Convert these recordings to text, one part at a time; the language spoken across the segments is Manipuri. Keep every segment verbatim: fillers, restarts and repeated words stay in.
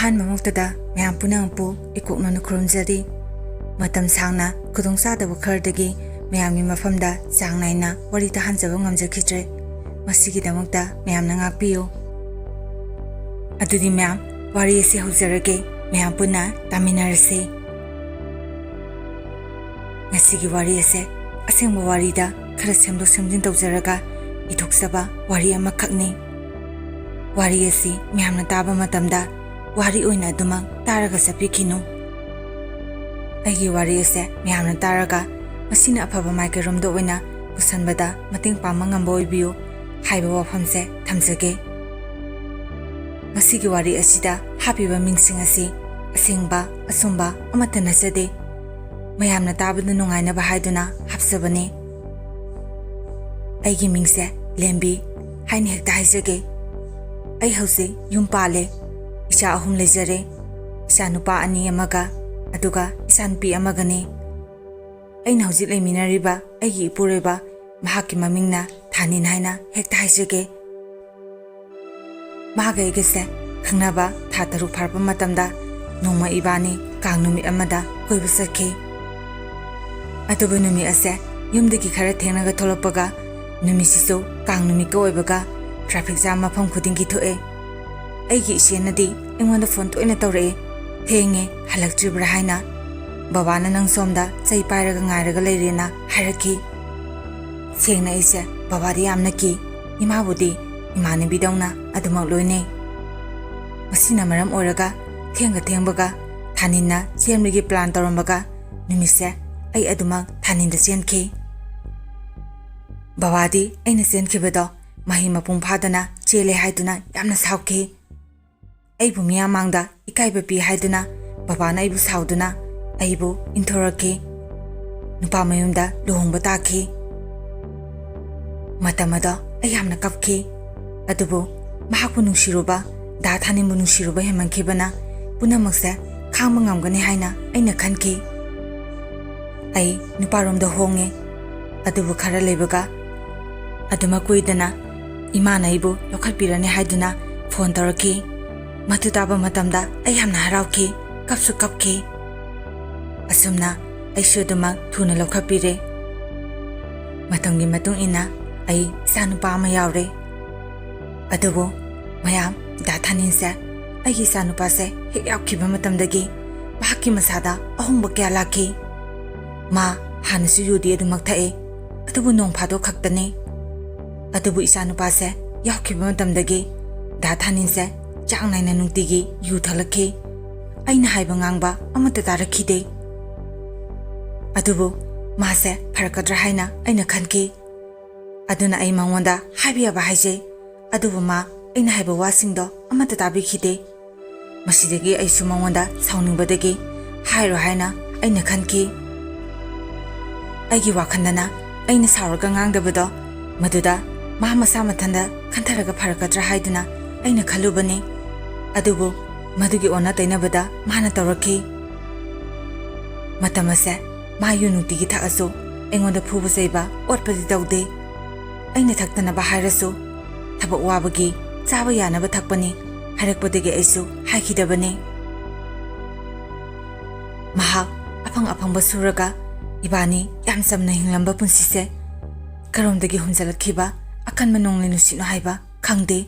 ꯑꯍꯥꯟꯕꯃꯛꯇꯗ ꯃꯌꯥꯝ ꯄꯨꯝꯅꯃꯛꯄꯨ ꯏꯀꯣꯛꯅꯅ ꯈꯨꯔꯨꯝꯖꯔꯤ꯫ ꯃꯇꯝ ꯁꯥꯡꯅ ꯈꯨꯗꯣꯡꯆꯥꯗꯕ ꯈꯔꯗꯒꯤ ꯃꯌꯥꯝꯒꯤ ꯃꯐꯝꯗ ꯆꯥꯡ ꯅꯥꯏꯅ ꯋꯥꯔꯤ ꯇꯥꯍꯟꯖꯕ ꯉꯝꯖꯈꯤꯗ꯭ꯔꯦ꯫ ꯃꯁꯤꯒꯤꯗꯃꯛꯇ ꯃꯌꯥꯝꯅ ꯉꯥꯛꯄꯤꯌꯨ꯫ ꯑꯗꯨꯗꯤ ꯃꯌꯥꯝ, ꯋꯥꯔꯤ ꯑꯁꯤ ꯍꯧꯖꯔꯒꯦ꯫ ꯃꯌꯥꯝ ꯄꯨꯟꯅ ꯇꯥꯃꯤꯟꯅꯔꯁꯤ꯫ ꯉꯁꯤꯒꯤ ꯋꯥꯔꯤ ꯑꯁꯦ ꯑꯁꯦꯡꯕ ꯋꯥꯔꯤꯗ ꯈꯔ ꯁꯦꯝꯗꯣꯛ ꯁꯦꯝꯖꯤꯟ ꯇꯧꯖꯔꯒ ꯏꯊꯣꯛꯆꯕ ꯋꯥꯔꯤ ꯑꯃꯈꯛꯅꯤ꯫ ꯋꯥꯔꯤ ꯑꯁꯤ ꯃꯌꯥꯝꯅ ꯇꯥꯕ ꯃꯇꯝꯗ ꯋꯥꯔꯤ ꯑꯣꯏꯅ ꯑꯗꯨꯃꯛ ꯇꯥꯔꯒ ꯆꯠꯄꯤꯈꯤꯅꯨ꯫ ꯑꯩꯒꯤ ꯋꯥꯔꯤ ꯑꯁꯦ ꯃꯌꯥꯝꯅ ꯇꯥꯔꯒ ꯃꯁꯤꯅ ꯑꯐꯕ ꯃꯥꯏꯀꯩꯔꯣꯝꯗ ꯑꯣꯏꯅ ꯄꯨꯁꯟꯕꯗ ꯃꯇꯦꯡ ꯄꯥꯡꯕ ꯉꯝꯕ ꯑꯣꯏꯕꯤꯌꯨ ꯍꯥꯏꯕ ꯋꯥꯐꯝꯁꯦ ꯊꯝꯖꯒꯦ꯫ ꯃꯁꯤꯒꯤ ꯋꯥꯔꯤ ꯑꯁꯤꯗ ꯍꯥꯞꯄꯤꯕ ꯃꯤꯡꯁꯤꯡ ꯑꯁꯤ ꯑꯁꯦꯡꯕ, ꯑꯆꯨꯝꯕ ꯑꯃꯠꯇ ꯅꯠꯆꯗꯦ꯫ ꯃꯌꯥꯝꯅ ꯇꯥꯕꯗ ꯅꯨꯡꯉꯥꯏꯅꯕ ꯍꯥꯏꯗꯨꯅ ꯍꯥꯞꯆꯕꯅꯤ꯫ ꯑꯩꯒꯤ ꯃꯤꯡꯁꯦ ꯂꯦꯝꯕꯤ ꯍꯥꯏꯅ ꯍꯦꯛꯇ ꯍꯥꯏꯖꯒꯦ꯫ ꯑꯩ ꯍꯧꯖꯤꯛ ꯌꯨꯝ ꯄꯥꯜꯂꯦ꯫ ꯏꯆꯥ ꯑꯍꯨꯝ ꯂꯩꯖꯔꯦ꯫ ꯏꯆꯥ ꯅꯨꯄꯥ ꯑꯅꯤ ꯑꯃꯒ, ꯑꯗꯨꯒ ꯏꯆꯥ ꯅꯨꯄꯤ ꯑꯃꯒꯅꯤ꯫ ꯑꯩꯅ ꯍꯧꯖꯤꯛ ꯂꯩꯃꯤꯟꯅꯔꯤꯕ ꯑꯩꯒꯤ ꯏꯄꯨꯔꯣꯏꯕ, ꯃꯍꯥꯛꯀꯤ ꯃꯃꯤꯡꯅ ꯊꯥꯅꯤꯟ ꯍꯥꯏꯅ ꯍꯦꯛꯇ ꯍꯥꯏꯖꯒꯦ꯫ ꯃꯥꯒ ꯑꯩꯒꯁꯦ ꯈꯪꯅꯕ ꯊꯥ ꯇꯔꯨꯛ ꯐꯥꯔꯛꯄ ꯃꯇꯝꯗ ꯅꯣꯡꯃ ꯏꯕꯥꯅꯤ ꯀꯥꯡ ꯅꯨꯃꯤꯠ ꯑꯃꯗ ꯀꯣꯏꯕ ꯆꯠꯈꯤ꯫ ꯑꯗꯨꯕꯨ ꯅꯨꯃꯤꯠ ꯑꯁꯦ ꯌꯨꯝꯗꯒꯤ ꯈꯔ ꯊꯦꯡꯅꯒ ꯊꯣꯛꯂꯛꯄꯒ, ꯅꯨꯃꯤꯠꯁꯤꯁꯨ ꯀꯥꯡ ꯅꯨꯃꯤꯠꯀ ꯑꯣꯏꯕꯒ traffic jam ꯃꯐꯝ ꯈꯨꯗꯤꯡꯒꯤ ꯊꯣꯛꯑꯦ꯫ ꯑꯩꯒꯤ ꯏꯆꯦꯅꯗꯤ ꯑꯩꯉꯣꯟꯗ phone ꯇꯣꯏꯅ ꯇꯧꯔꯛꯑꯦ, "ꯊꯦꯡꯉꯦ, ꯍꯜꯂꯛꯇ꯭ꯔꯤꯕ꯭ꯔꯥ?" ꯍꯥꯏꯅ꯫ "ꯕꯕꯥꯅ ꯅꯪ ꯁꯣꯝꯗ ꯆꯩ ꯄꯥꯏꯔꯒ ꯉꯥꯏꯔꯒ ꯂꯩꯔꯦꯅ" ꯍꯥꯏꯔꯛꯈꯤ꯫ ꯁꯦꯡꯅ ꯑꯩꯁꯦ ꯕꯕꯥꯗꯤ ꯌꯥꯝꯅ ꯀꯤ꯫ ꯏꯃꯥꯕꯨꯗꯤ ꯏꯃꯥꯟꯅꯕꯤꯗꯧꯅ ꯑꯗꯨꯃꯛ ꯂꯣꯏꯅꯩ꯫ ꯃꯁꯤꯅ ꯃꯔꯝ ꯑꯣꯏꯔꯒ ꯊꯦꯡꯒ ꯊꯦꯡꯕꯒ ꯊꯥꯅꯤꯟꯅ ꯆꯦꯟꯕꯒꯤ plan ꯇꯧꯔꯝꯕꯒ ꯅꯨꯃꯤꯠꯁꯦ ꯑꯩ ꯑꯗꯨꯃꯛ ꯊꯥꯅꯤꯟꯗ ꯆꯦꯟꯈꯤ꯫ ꯕꯕꯥꯗꯤ ꯑꯩꯅ ꯆꯦꯟꯈꯤꯕꯗꯣ ꯃꯍꯩ ꯃꯄꯨꯡ ꯐꯥꯗꯅ ꯆꯦꯜꯂꯦ ꯍꯥꯏꯗꯨꯅ ꯌꯥꯝꯅ ꯁꯥꯎꯈꯤ꯫ ꯑꯩꯕꯨ ꯃꯤꯌꯥꯝ ꯃꯥꯡꯗ ꯏꯀꯥꯏꯕ ꯄꯤ ꯍꯥꯏꯗꯨꯅ ꯕꯕꯥꯅ ꯑꯩꯕꯨ ꯁꯥꯎꯗꯨꯅ ꯑꯩꯕꯨ ꯏꯟꯊꯣꯔꯛꯈꯤ꯫ ꯅꯨꯄꯥ ꯃꯌꯨꯝꯗ ꯂꯨꯍꯣꯡꯕ ꯇꯥꯈꯤ꯫ ꯃꯇꯝ ꯑꯗꯣ ꯑꯩ ꯌꯥꯝꯅ ꯀꯞꯈꯤ꯫ ꯑꯗꯨꯕꯨ ꯃꯍꯥꯛꯄꯨ ꯅꯨꯡꯁꯤꯔꯨꯕ, ꯗꯥ ꯊꯥꯅꯤꯟꯕꯨ ꯅꯨꯡꯁꯤꯔꯨꯕ ꯍꯦꯟꯃꯟꯈꯤꯕꯅ ꯄꯨꯝꯅꯃꯛꯁꯦ ꯈꯥꯡꯕ ꯉꯝꯒꯅꯤ ꯍꯥꯏꯅ ꯑꯩꯅ ꯈꯟꯈꯤ꯫ ꯑꯩ ꯅꯨꯄꯥꯔꯣꯝꯗ ꯍꯣꯡꯉꯦ꯫ ꯑꯗꯨꯕꯨ ꯈꯔ ꯂꯩꯕꯒ ꯑꯗꯨꯃꯛ ꯀꯨꯏꯗꯅ ꯏꯃꯥꯅ ꯑꯩꯕꯨ ꯂꯧꯈꯠꯄꯤꯔꯅꯤ ꯍꯥꯏꯗꯨꯅ phone ꯇꯧꯔꯛꯈꯤ꯫ ꯃꯗꯨ ꯇꯥꯕ ꯃꯇꯝꯗ ꯑꯩ ꯌꯥꯝꯅ ꯍꯔꯥꯎꯈꯤ, ꯀꯞꯁꯨ ꯀꯞꯈꯤ꯫ ꯑꯁꯨꯝꯅ ꯑꯩꯁꯨ ꯑꯗꯨꯃꯛ ꯊꯨꯅ ꯂꯧꯈꯠꯄꯤꯔꯦ꯫ ꯃꯇꯝꯒꯤ ꯃꯇꯨꯡ ꯏꯟꯅ ꯑꯩ ꯏꯆꯥꯅꯨꯄꯥ ꯑꯃ ꯌꯥꯎꯔꯦ꯫ ꯑꯗꯨꯕꯨ ꯃꯌꯥꯝ, ꯗꯥ ꯊꯥꯅꯤꯟꯁꯦ ꯑꯩꯒꯤ ꯏꯆꯥꯅꯨꯄꯥꯁꯦ ꯍꯦꯛ ꯌꯥꯎꯈꯤꯕ ꯃꯇꯝꯗꯒꯤ ꯃꯍꯥꯛꯀꯤ ꯃꯁꯥꯗ ꯑꯍꯣꯡꯕ ꯀꯌꯥ ꯂꯥꯛꯈꯤ꯫ ꯃꯥ ꯍꯥꯟꯅꯁꯨ ꯌꯨꯗꯤ ꯑꯗꯨꯃꯛ ꯊꯛꯏ, ꯑꯗꯨꯕꯨ ꯅꯣꯡ ꯐꯥꯗꯣꯛ ꯈꯛꯇꯅꯤ꯫ ꯑꯗꯨꯕꯨ ꯏꯆꯥꯅꯨꯄꯥꯁꯦ ꯌꯥꯎꯈꯤꯕ ꯃꯇꯝꯗꯒꯤ ꯗꯥ ꯊꯥꯅꯤꯟꯁꯦ ꯆꯥꯡ ꯅꯥꯏꯅ ꯅꯨꯡꯇꯤꯒꯤ ꯌꯨ ꯊꯛꯂꯛꯈꯤ꯫ ꯑꯩꯅ ꯍꯥꯏꯕ ꯉꯥꯡꯕ ꯑꯃꯠꯇ ꯇꯥꯔꯛꯈꯤꯗꯦ꯫ ꯑꯗꯨꯕꯨ ꯃꯥꯁꯦ ꯐꯔꯛꯀꯗ꯭ꯔꯥ ꯍꯥꯏꯅ ꯑꯩꯅ ꯈꯟꯈꯤ꯫ ꯑꯗꯨꯅ ꯑꯩ ꯃꯉꯣꯟꯗ ꯍꯥꯏꯕ ꯌꯥꯕ ꯍꯥꯏꯖꯩ, ꯑꯗꯨꯕꯨ ꯃꯥ ꯑꯩꯅ ꯍꯥꯏꯕ ꯋꯥꯁꯤꯡꯗꯣ ꯑꯃꯠꯇ ꯇꯥꯕꯤꯈꯤꯗꯦ꯫ ꯃꯁꯤꯗꯒꯤ ꯑꯩꯁꯨ ꯃꯉꯣꯟꯗ ꯁꯥꯎꯅꯤꯡꯕꯗꯒꯤ ꯍꯥꯏꯔꯣ ꯍꯥꯏꯅ ꯑꯩꯅ ꯈꯟꯈꯤ꯫ ꯑꯩꯒꯤ ꯋꯥꯈꯜꯗꯅ ꯑꯩꯅ ꯁꯥꯎꯔꯒ ꯉꯥꯡꯗꯕꯗꯣ, ꯃꯗꯨꯗ ꯃꯥ ꯃꯁꯥ ꯃꯊꯟꯇ ꯈꯟꯊꯔꯒ ꯐꯔꯛꯀꯗ꯭ꯔꯥ ꯍꯥꯏꯗꯨꯅ ꯑꯩꯅ ꯈꯜꯂꯨꯕꯅꯤ꯫ ꯑꯗꯨꯕꯨ ꯃꯗꯨꯒꯤ ꯑꯣꯟꯅ ꯇꯩꯅꯕꯗ ꯃꯥꯅ ꯇꯧꯔꯛꯈꯤ꯫ ꯃꯇꯝ ꯑꯁꯦ ꯃꯥ ꯌꯨ ꯅꯨꯡꯇꯤꯒꯤ ꯊꯛꯑꯁꯨ ꯑꯩꯉꯣꯟꯗ ꯐꯨꯕ ꯆꯩꯕ ꯑꯣꯠꯄꯗꯤ ꯇꯧꯗꯦ꯫ ꯑꯩꯅ ꯊꯛꯇꯅꯕ ꯍꯥꯏꯔꯁꯨ ꯊꯕꯛ ꯋꯥꯕꯒꯤ ꯆꯥꯕ ꯌꯥꯅꯕ ꯊꯛꯄꯅꯤ ꯍꯥꯏꯔꯛꯄꯗꯒꯤ ꯑꯩꯁꯨ ꯍꯥꯏꯈꯤꯗꯕꯅꯤ꯫ ꯃꯍꯥꯛ ꯑꯐꯪ ꯑꯐꯪꯕ ꯁꯨꯔꯒ ꯏꯕꯥꯅꯤ ꯌꯥꯝ ꯆꯝꯅ ꯍꯤꯡꯂꯝꯕ ꯄꯨꯟꯁꯤꯁꯦ ꯀꯔꯣꯝꯗꯒꯤ ꯍꯨꯝꯖꯤꯜꯂꯛꯈꯤꯕ ꯑꯀꯟꯕ ꯅꯣꯡꯂꯩ ꯅꯨꯡꯁꯤꯠꯅꯣ ꯍꯥꯏꯕ ꯈꯪꯗꯦ꯫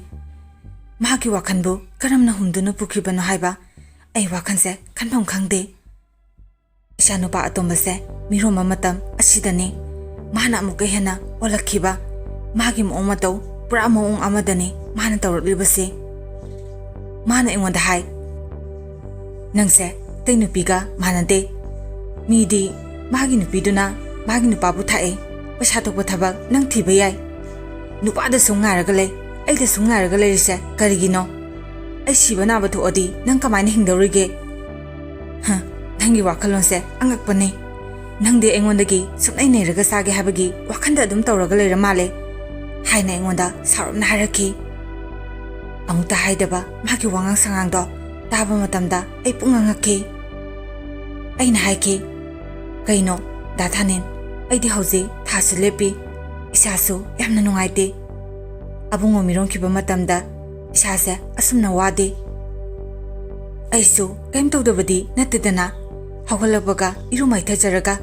ꯃꯍꯥꯛꯀꯤ ꯋꯥꯈꯜꯕꯨ ꯀꯔꯝꯅ ꯍꯨꯝꯗꯨꯅ ꯄꯨꯈꯤꯕꯅꯣ ꯍꯥꯏꯕ ꯑꯩ ꯋꯥꯈꯜꯁꯦ ꯈꯟꯐꯝ ꯈꯪꯗꯦ꯫ ꯏꯆꯥꯅꯨꯄꯥ ꯑꯇꯣꯝꯕꯁꯦ ꯃꯤꯔꯣꯟꯕ ꯃꯇꯝ ꯑꯁꯤꯗꯅꯤ ꯃꯥꯅ ꯑꯃꯨꯛꯀ ꯍꯦꯟꯅ ꯑꯣꯜꯂꯛꯈꯤꯕ, ꯃꯥꯒꯤ ꯃꯑꯣꯡ ꯃꯇꯧ ꯄꯨꯔꯥ ꯃꯑꯣꯡ ꯑꯃꯗꯅꯤ ꯃꯥꯅ ꯇꯧꯔꯛꯂꯤꯕꯁꯦ꯫ ꯃꯥꯅ ꯑꯩꯉꯣꯟꯗ ꯍꯥꯏ, "ꯅꯪꯁꯦ ꯑꯇꯩ ꯅꯨꯄꯤꯒ ꯃꯥꯟꯅꯗꯦ꯫ ꯃꯤꯗꯤ ꯃꯥꯒꯤ ꯅꯨꯄꯤꯗꯨꯅ ꯃꯥꯒꯤ ꯅꯨꯄꯥꯕꯨ ꯊꯥꯛꯑꯦ, ꯄꯩꯁꯥ ꯊꯣꯛꯄ ꯊꯕꯛ ꯅꯪ ꯊꯤꯕ ꯌꯥꯏ꯫ ꯅꯨꯄꯥꯗ ꯁꯨꯝ ꯉꯥꯏꯔꯒ ꯂꯩ, ꯑꯩꯗ ꯁꯨꯝ ꯉꯥꯏꯔꯒ ꯂꯩꯔꯤꯁꯦ ꯀꯔꯤꯒꯤꯅꯣ? ꯑꯩ ꯁꯤꯕ ꯅꯥꯕ ꯊꯣꯛꯑꯗꯤ ꯅꯪ ꯀꯃꯥꯏꯅ ꯍꯤꯡꯗꯧꯔꯤꯒꯦ? ꯍ, ꯅꯪꯒꯤ ꯋꯥꯈꯜꯂꯣꯟꯁꯦ ꯑꯉꯛꯄꯅꯦ꯫ ꯅꯪꯗꯤ ꯑꯩꯉꯣꯟꯗꯒꯤ ꯁꯨꯝ ꯅꯩꯅꯔꯒ ꯆꯥꯒꯦ ꯍꯥꯏꯕꯒꯤ ꯋꯥꯈꯜꯗ ꯑꯗꯨꯝ ꯇꯧꯔꯒ ꯂꯩꯔ ꯃꯥꯜꯂꯦ" ꯍꯥꯏꯅ ꯑꯩꯉꯣꯟꯗ ꯁꯥꯎꯔꯞꯅ ꯍꯥꯏꯔꯛꯈꯤ꯫ ꯑꯃꯨꯛꯇ ꯍꯥꯏꯗꯕ ꯃꯥꯒꯤ ꯋꯥꯉꯥꯡ ꯁꯉꯥꯡꯗꯣ ꯇꯥꯕ ꯃꯇꯝꯗ ꯑꯩ ꯄꯨꯡꯉꯛ ꯉꯛꯈꯤ꯫ ꯑꯩꯅ ꯍꯥꯏꯈꯤ, "ꯀꯩꯅꯣ ꯗꯥ ꯊꯥꯅꯤꯟ, ꯑꯩꯗꯤ ꯍꯧꯖꯤꯛ ꯊꯥꯁꯨ ꯂꯦꯞꯄꯤ, ꯏꯁꯥꯁꯨ ꯌꯥꯝꯅ ꯅꯨꯡꯉꯥꯏꯇꯦ꯫ ꯑꯕꯨꯡꯉꯣ ꯃꯤꯔꯣꯟꯈꯤꯕ ꯃꯇꯝꯗ ꯏꯁꯥꯁꯦ ꯑꯁꯨꯝꯅ ꯋꯥꯗꯦ, ꯑꯩꯁꯨ ꯀꯩꯝ ꯇꯧꯗꯕꯗꯤ ꯅꯠꯇꯦꯗꯅ꯫ ꯍꯧꯒꯠꯂꯛꯄꯒ ꯏꯔꯨ ꯃꯥꯏꯊꯖꯔꯒ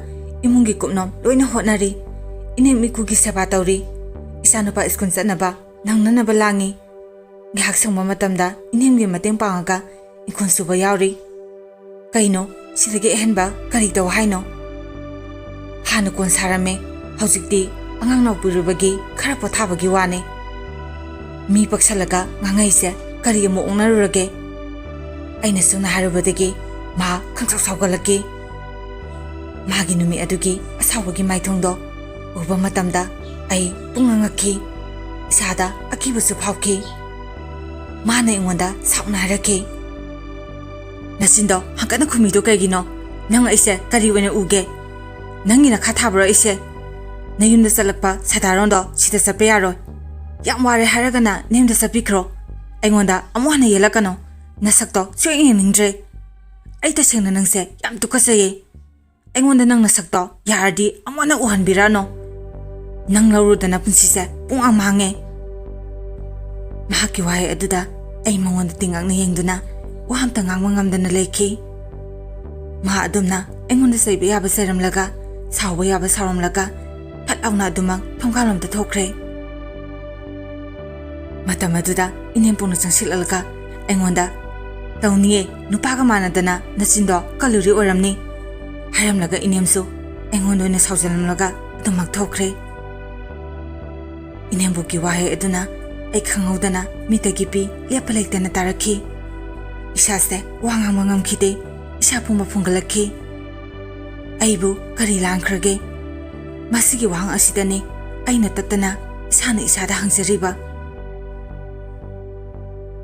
ꯏꯃꯨꯡꯒꯤ ꯀꯨꯞꯅꯣꯝ ꯂꯣꯏꯅ ꯍꯣꯠꯅꯔꯤ꯫ ꯏꯅꯦꯝ ꯏꯀꯨꯒꯤ ꯁꯦꯕꯥ ꯇꯧꯔꯤ꯫ ꯏꯆꯥꯅꯨꯄꯥ ꯁ꯭ꯀꯨꯜ ꯆꯠꯅꯕ ꯅꯪꯅꯅꯕ ꯂꯥꯡꯉꯤ꯫ ꯉꯥꯏꯍꯥꯛ ꯁꯪꯕ ꯃꯇꯝꯗ ꯏꯅꯦꯝꯒꯤ ꯃꯇꯦꯡ ꯄꯥꯡꯉꯒ ꯏꯪꯈꯣꯜ ꯁꯨꯕ ꯌꯥꯎꯔꯤ꯫ ꯀꯩꯅꯣ, ꯁꯤꯗꯒꯤ ꯑꯍꯦꯟꯕ ꯀꯔꯤ ꯇꯧ ꯍꯥꯏꯅꯣ? ꯍꯥꯟꯅ ꯀꯣꯟ ꯁꯥꯔꯝꯃꯦ, ꯍꯧꯖꯤꯛꯇꯤ ꯑꯉꯥꯡ ꯅꯥꯎꯄꯤꯔꯨꯕꯒꯤ ꯈꯔ ꯄꯣꯊꯥꯕꯒꯤ ꯋꯥꯅꯤ꯫ ꯃꯤ ꯄꯛꯁꯜꯂꯒ ꯉꯥꯡꯉꯩꯁꯦ ꯀꯔꯤ ꯑꯃꯨꯛ ꯑꯣꯛꯅꯔꯨꯔꯒꯦ? ꯑꯩꯅ ꯁꯨꯝꯅ ꯍꯥꯏꯔꯨꯕꯗꯒꯤ ꯃꯍꯥꯛ ꯈꯪꯁꯥꯎ ꯁꯥꯎꯒꯠꯂꯛꯈꯤ꯫ ꯃꯥꯒꯤ ꯅꯨꯃꯤꯠ ꯑꯗꯨꯒꯤ ꯑꯁꯥꯎꯕꯒꯤ ꯃꯥꯏꯊꯣꯡꯗꯣ ꯎꯕ ꯃꯇꯝꯗ ꯑꯩ ꯄꯨꯡꯉꯛ ꯉꯛꯈꯤ꯫ ꯏꯁꯥꯗ ꯑꯀꯤꯕꯁꯨ ꯐꯥꯎꯈꯤ꯫ ꯃꯥꯅ ꯑꯩꯉꯣꯟꯗ ꯁꯥꯎꯅ ꯍꯥꯏꯔꯛꯈꯤ, "ꯅꯆꯤꯟꯗꯣ ꯍꯪꯀꯠꯅ ꯈꯨꯝꯃꯤꯗꯣ ꯀꯩꯒꯤꯅꯣ? ꯅꯪ ꯑꯩꯁꯦ ꯀꯔꯤ ꯑꯣꯏꯅ ꯎꯒꯦ? ꯅꯪꯒꯤ ꯅꯈꯥ ꯊꯥꯕ꯭ꯔꯣ ꯑꯩꯁꯦ? ꯅꯌꯨꯝꯗ ꯆꯠꯂꯛꯄ ꯁꯥꯗꯥꯔꯣꯟꯗꯣ ꯁꯤꯗ ꯆꯠꯄ ꯌꯥꯔꯣꯏ꯫ ꯌꯥꯝ ꯋꯥꯔꯦ ꯍꯥꯏꯔꯒꯅ ꯅꯌꯨꯝꯗ ꯆꯠꯄꯤꯈ꯭ꯔꯣ꯫ ꯑꯩꯉꯣꯟꯗ ꯑꯃꯨꯛ ꯍꯟꯅ ꯌꯦꯜꯂꯛꯀꯅꯨ꯫ ꯅꯁꯛꯇꯣ ꯁꯨꯛꯌꯦꯡ ꯌꯦꯡꯅꯤꯡꯗ꯭ꯔꯦ꯫ ꯑꯩ ꯇꯁꯦꯡꯅ ꯅꯪꯁꯦ ꯌꯥꯝ ꯇꯨꯀꯠꯆꯩꯌꯦ꯫ ꯑꯩꯉꯣꯟꯗ ꯅꯪ ꯅꯁꯛꯇꯣ ꯌꯥꯔꯗꯤ ꯑꯃꯨꯛ ꯍꯟꯅ ꯎꯍꯟꯕꯤꯔꯅꯨ꯫ ꯅꯪ ꯂꯧꯔꯨꯗꯅ ꯄꯨꯟꯁꯤꯁꯦ ꯄꯨꯡꯃꯥꯡ ꯃꯥꯡꯉꯦ꯫" ꯃꯍꯥꯛꯀꯤ ꯋꯥꯍꯩ ꯑꯗꯨꯗ ꯑꯩ ꯃꯉꯣꯟꯗ ꯇꯤꯡꯉꯛꯅ ꯌꯦꯡꯗꯨꯅ ꯋꯥ ꯑꯝꯇ ꯉꯥꯡꯕ ꯉꯝꯗꯅ ꯂꯩꯈꯤ꯫ ꯃꯍꯥꯛ ꯑꯗꯨꯝꯅ ꯑꯩꯉꯣꯟꯗ ꯆꯩꯕ ꯌꯥꯕ ꯆꯩꯔꯝꯂꯒ, ꯁꯥꯎꯕ ꯌꯥꯕ ꯁꯥꯎꯔꯝꯂꯒ, ꯐꯠ ꯂꯥꯎꯅ ꯑꯗꯨꯃꯛ ꯊꯣꯡꯒꯥꯜꯂꯣꯝꯗ ꯊꯣꯛꯈ꯭ꯔꯦ꯫ ꯃꯇꯝ ꯑꯗꯨꯗ ꯏꯅꯦꯝꯄꯣꯛꯅ ꯆꯪꯁꯤꯜꯂꯛꯂꯒ ꯑꯩꯉꯣꯟꯗ, "ꯇꯧꯅꯤꯌꯦ, ꯅꯨꯄꯥꯒ ꯃꯥꯟꯅꯗꯅ ꯅꯆꯤꯟꯗꯣ ꯀꯜꯂꯨꯔꯤ ꯑꯣꯏꯔꯝꯅꯤ," ꯍꯥꯏꯔꯝꯂꯒ ꯏꯅꯦꯝꯁꯨ ꯑꯩꯉꯣꯟꯗ ꯑꯣꯏꯅ ꯁꯥꯎꯖꯜꯂꯝꯂꯒ ꯑꯗꯨꯃꯛ ꯊꯣꯛꯈ꯭ꯔꯦ꯫ ꯏꯅꯦꯝꯕꯣꯛꯀꯤ ꯋꯥꯍꯩ ꯑꯗꯨꯅ ꯑꯩ ꯈꯪꯍꯧꯗꯅ ꯃꯤꯠꯇꯒꯤ ꯄꯤ ꯂꯦꯞꯄ ꯂꯩꯇꯅ ꯇꯥꯔꯛꯈꯤ꯫ ꯏꯁꯥꯁꯦ ꯋꯥ ꯉꯥꯡꯕ ꯉꯝꯈꯤꯗꯦ꯫ ꯏꯁꯥ ꯄꯨꯝꯕ ꯐꯨꯡꯒꯠꯂꯛꯈꯤ꯫ ꯑꯩꯕꯨ ꯀꯔꯤ ꯂꯥꯟꯈ꯭ꯔꯒꯦ? ꯃꯁꯤꯒꯤ ꯋꯥꯍꯪ ꯑꯁꯤꯗꯅꯤ ꯑꯩꯅ ꯇꯠꯇꯅ ꯏꯁꯥꯅ ꯏꯁꯥꯗ ꯍꯪꯖꯔꯤꯕ꯫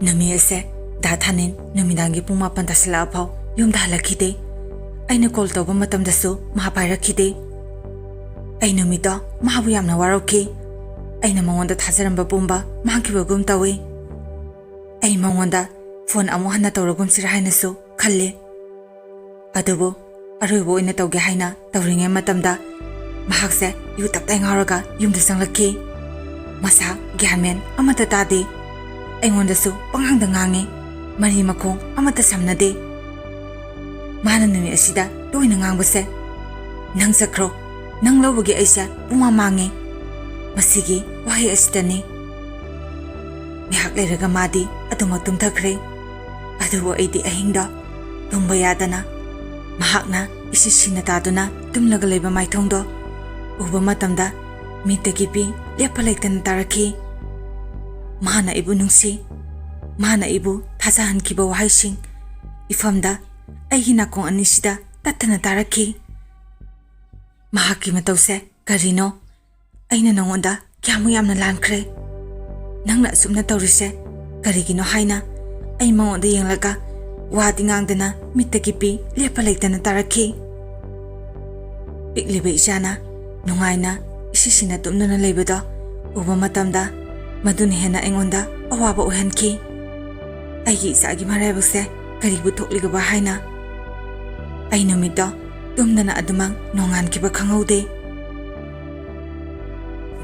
ꯅꯨꯃꯤꯠ ꯑꯁꯦ ꯗꯥ ꯊꯥꯅꯤꯟ ꯅꯨꯃꯤꯗꯥꯡꯒꯤ ꯄꯨꯡ ꯃꯥꯄꯟ ꯇꯥꯁꯤꯜꯂꯛꯑꯐꯥꯎ ꯌꯨꯝꯗ ꯍꯜꯂꯛꯈꯤꯗꯦ꯫ ꯑꯩꯅ ꯀꯣꯜ ꯇꯧꯕ ꯃꯇꯝꯗꯁꯨ ꯃꯥ ꯄꯥꯏꯔꯛꯈꯤꯗꯦ꯫ ꯑꯩ ꯅꯨꯃꯤꯠꯇꯣ ꯃꯥꯕꯨ ꯌꯥꯝꯅ ꯋꯥꯔꯧꯈꯤ꯫ ꯑꯩꯅ ꯃꯉꯣꯟꯗ ꯊꯥꯖꯔꯝꯕ ꯄꯨꯝꯕ ꯃꯥꯡꯈꯤꯕꯒꯨꯝ ꯇꯧꯏ꯫ ꯑꯩ ꯃꯉꯣꯟꯗ ꯐꯣꯟ ꯑꯃꯨꯛ ꯍꯟꯅ ꯇꯧꯔꯒꯨꯝꯁꯤꯔꯥ ꯍꯥꯏꯅꯁꯨ ꯈꯜꯂꯤ꯫ ꯑꯗꯨꯕꯨ ꯑꯔꯣꯏꯕ ꯑꯣꯏꯅ ꯇꯧꯒꯦ ꯍꯥꯏꯅ ꯇꯧꯔꯤꯉꯩ ꯃꯇꯝꯗ ꯃꯍꯥꯛꯁꯦ ꯌꯨ ꯇꯞꯇꯥꯏ ꯉꯥꯎꯔꯒ ꯌꯨꯝꯗ ꯆꯪꯂꯛꯈꯤ꯫ ꯃꯁꯥ ꯒ꯭ꯌꯥꯟ ꯃꯦꯟ ꯑꯃꯠꯇ ꯇꯥꯗꯦ꯫ ꯑꯩꯉꯣꯟꯗꯁꯨ ꯄꯉꯥꯡꯗ ꯉꯥꯡꯉꯤ꯫ ꯃꯔꯤ ꯃꯈꯣꯡ ꯑꯃꯠꯇ ꯁꯝꯅꯗꯦ꯫ ꯃꯥꯅ ꯅꯨꯃꯤꯠ ꯑꯁꯤꯗ ꯇꯣꯏꯅ ꯉꯥꯡꯕꯁꯦ, "ꯅꯪ ꯆꯠꯈ꯭ꯔꯣ, ꯅꯪ ꯂꯧꯕꯒꯤ ꯑꯩꯁꯦ ꯄꯨꯡꯃꯥꯡ ꯃꯥꯡꯉꯦ"꯫ ꯃꯁꯤꯒꯤ ꯋꯥꯍꯩ ꯑꯁꯤꯗꯅꯤ꯫ ꯉꯥꯏꯍꯥꯛ ꯂꯩꯔꯒ ꯃꯥꯗꯤ ꯑꯗꯨꯃꯛ ꯇꯨꯝꯊꯈ꯭ꯔꯦ꯫ ꯑꯗꯨꯕꯨ ꯑꯩꯗꯤ ꯑꯍꯤꯡꯗꯣ ꯇꯨꯝꯕ ꯌꯥꯗꯅ ꯃꯍꯥꯛꯅ ꯏꯁꯤꯁꯤꯅ ꯇꯥꯗꯨꯅ ꯇꯨꯝꯂꯒ ꯂꯩꯕ ꯃꯥꯏꯊꯣꯡꯗꯣ ꯎꯕ ꯃꯇꯝꯗ ꯃꯤꯠꯇꯒꯤ ꯄꯤ ꯂꯦꯞꯄ ꯂꯩꯇꯅ ꯇꯥꯔꯛꯈꯤ꯫ ꯃꯥꯅ ꯑꯩꯕꯨ ꯅꯨꯡꯁꯤ, ꯃꯥꯅ ꯑꯩꯕꯨ ꯊꯥꯖꯍꯟꯈꯤꯕ ꯋꯥꯍꯩꯁꯤꯡ ꯏꯐꯝꯗ ꯑꯩꯒꯤ ꯅꯥꯀꯣꯡ ꯑꯅꯤꯁꯤꯗ ꯇꯠꯇꯅ ꯇꯥꯔꯛꯈꯤ꯫ ꯃꯍꯥꯛꯀꯤ ꯃꯇꯧꯁꯦ ꯀꯔꯤꯅꯣ? ꯑꯩꯅ ꯅꯉꯣꯟꯗ ꯀꯌꯥꯃꯨꯛ ꯌꯥꯝꯅ ꯂꯥꯟꯈ꯭ꯔꯦ? ꯅꯪꯅ ꯑꯁꯨꯝꯅ ꯇꯧꯔꯤꯁꯦ ꯀꯔꯤꯒꯤꯅꯣ ꯍꯥꯏꯅ ꯑꯩ ꯃꯉꯣꯟꯗ ꯌꯦꯡꯂꯒ ꯋꯥꯗꯤ ꯉꯥꯡꯗꯅ ꯃꯤꯠꯇꯒꯤ ꯄꯤ ꯂꯦꯞꯄ ꯂꯩꯇꯅ ꯇꯥꯔꯛꯈꯤ꯫ ꯄꯤꯛꯂꯤꯕ ꯏꯆꯥꯅ ꯅꯨꯡꯉꯥꯏꯅ ꯏꯁꯤꯁꯤꯅ ꯇꯨꯝꯗꯨꯅ ꯂꯩꯕꯗꯣ ꯎꯕ ꯃꯇꯝꯗ ꯃꯗꯨꯅ ꯍꯦꯟꯅ ꯑꯩꯉꯣꯟꯗ ꯑꯋꯥꯕ ꯑꯣꯏꯍꯟꯈꯤ꯫ ꯑꯩꯒꯤ ꯏꯆꯥꯒꯤ ꯃꯔꯥꯏꯕꯛꯁꯦ ꯀꯔꯤꯕꯨ ꯊꯣꯛꯂꯤꯒꯕ ꯍꯥꯏꯅ꯫ ꯑꯩ ꯅꯨꯃꯤꯠꯇꯣ ꯇꯨꯝꯗꯅ ꯑꯗꯨꯃꯛ ꯅꯣꯡꯉꯥꯟꯈꯤꯕ ꯈꯪꯍꯧꯗꯦ꯫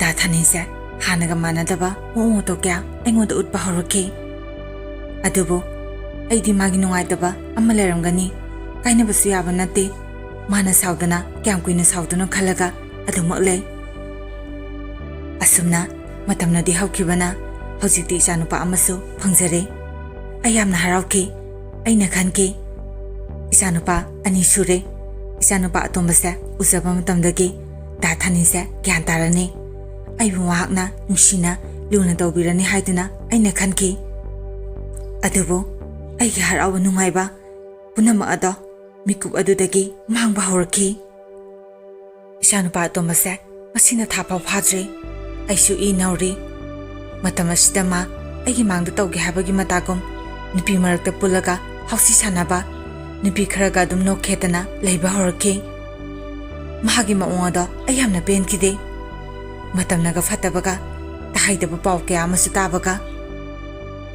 ꯗꯥ ꯊꯥꯅꯤꯟꯁꯦ ꯍꯥꯟꯅꯒ ꯃꯥꯟꯅꯗꯕ ꯃꯑꯣꯡ ꯃꯇꯧ ꯀꯌꯥ ꯑꯩꯉꯣꯟꯗ ꯎꯠꯄ ꯍꯧꯔꯛꯈꯤ꯫ ꯑꯗꯨꯕꯨ ꯑꯩꯗꯤ ꯃꯥꯒꯤ ꯅꯨꯡꯉꯥꯏꯇꯕ ꯑꯃ ꯂꯩꯔꯝꯒꯅꯤ, ꯀꯥꯏꯅꯕꯁꯨ ꯌꯥꯕ ꯅꯠꯇꯦ꯫ ꯃꯥꯅ ꯁꯥꯎꯗꯅ ꯀꯌꯥꯝ ꯀꯨꯏꯅ ꯁꯥꯎꯗꯨꯅꯣ ꯈꯜꯂꯒ ꯑꯗꯨꯃꯛ ꯂꯩ꯫ ꯑꯁꯨꯝꯅ ꯃꯇꯝꯅꯗꯤ ꯍꯧꯈꯤꯕꯅ ꯍꯧꯖꯤꯛꯇꯤ ꯏꯆꯥꯅꯨꯄꯥ ꯑꯃꯁꯨ ꯐꯪꯖꯔꯦ꯫ ꯑꯩ ꯌꯥꯝꯅ ꯍꯔꯥꯎꯈꯤ꯫ ꯑꯩꯅ ꯈꯟꯈꯤ, "ꯏꯆꯥꯅꯨꯄꯥ ꯑꯅꯤ ꯁꯨꯔꯦ꯫ ꯏꯆꯥꯅꯨꯄꯥ ꯑꯇꯣꯝꯕꯁꯦ ꯎꯖꯕ ꯃꯇꯝꯗꯒꯤ ꯗꯥ ꯊꯥꯅꯤꯟꯁꯦ ꯒ꯭ꯌꯥꯟ ꯇꯥꯔꯅꯤ꯫ ꯑꯩꯕꯨ ꯃꯍꯥꯛꯅ ꯅꯨꯡꯁꯤꯅ ꯂꯨꯅ ꯇꯧꯕꯤꯔꯅꯤ" ꯍꯥꯏꯗꯨꯅ ꯑꯩꯅ ꯈꯟꯈꯤ꯫ ꯑꯗꯨꯕꯨ ꯑꯩꯒꯤ ꯍꯔꯥꯎꯕ ꯅꯨꯡꯉꯥꯏꯕ ꯄꯨꯝꯅꯃꯛ ꯑꯗꯣ ꯃꯤꯀꯨꯞ ꯑꯗꯨꯗꯒꯤ ꯃꯥꯡꯕ ꯍꯧꯔꯛꯈꯤ꯫ ꯏꯆꯥꯅꯨꯄꯥ ꯑꯇꯣꯝꯕꯁꯦ ꯉꯁꯤꯅ ꯊꯥ ꯐꯥꯎ ꯐꯥꯗ꯭ꯔꯤ꯫ ꯑꯩꯁꯨ ꯏ ꯅꯧꯔꯤ꯫ ꯃꯇꯝ ꯑꯁꯤꯗ ꯃꯥ ꯑꯩꯒꯤ ꯃꯥꯡꯗ ꯇꯧꯒꯦ ꯍꯥꯏꯕꯒꯤ ꯃꯇꯥꯒꯨꯝ ꯅꯨꯄꯤ ꯃꯔꯛꯇ ꯄꯨꯜꯂꯒ ꯍꯧꯁꯤ ꯁꯥꯟꯅꯕ, ꯅꯨꯄꯤ ꯈꯔꯒ ꯑꯗꯨꯝ ꯅꯣꯛꯈꯦꯗꯅ ꯂꯩꯕ ꯍꯧꯔꯛꯈꯤ꯫ ꯃꯍꯥꯛꯀꯤ ꯃꯑꯣꯡ ꯑꯗꯣ ꯑꯩ ꯌꯥꯝꯅ ꯄꯦꯟꯈꯤꯗꯦ꯫ ꯃꯇꯝꯅꯒ ꯐꯠꯇꯕꯒ, ꯇꯥꯍꯩꯗꯕ ꯄꯥꯎ ꯀꯌꯥ ꯑꯃꯁꯨ ꯇꯥꯕꯒ,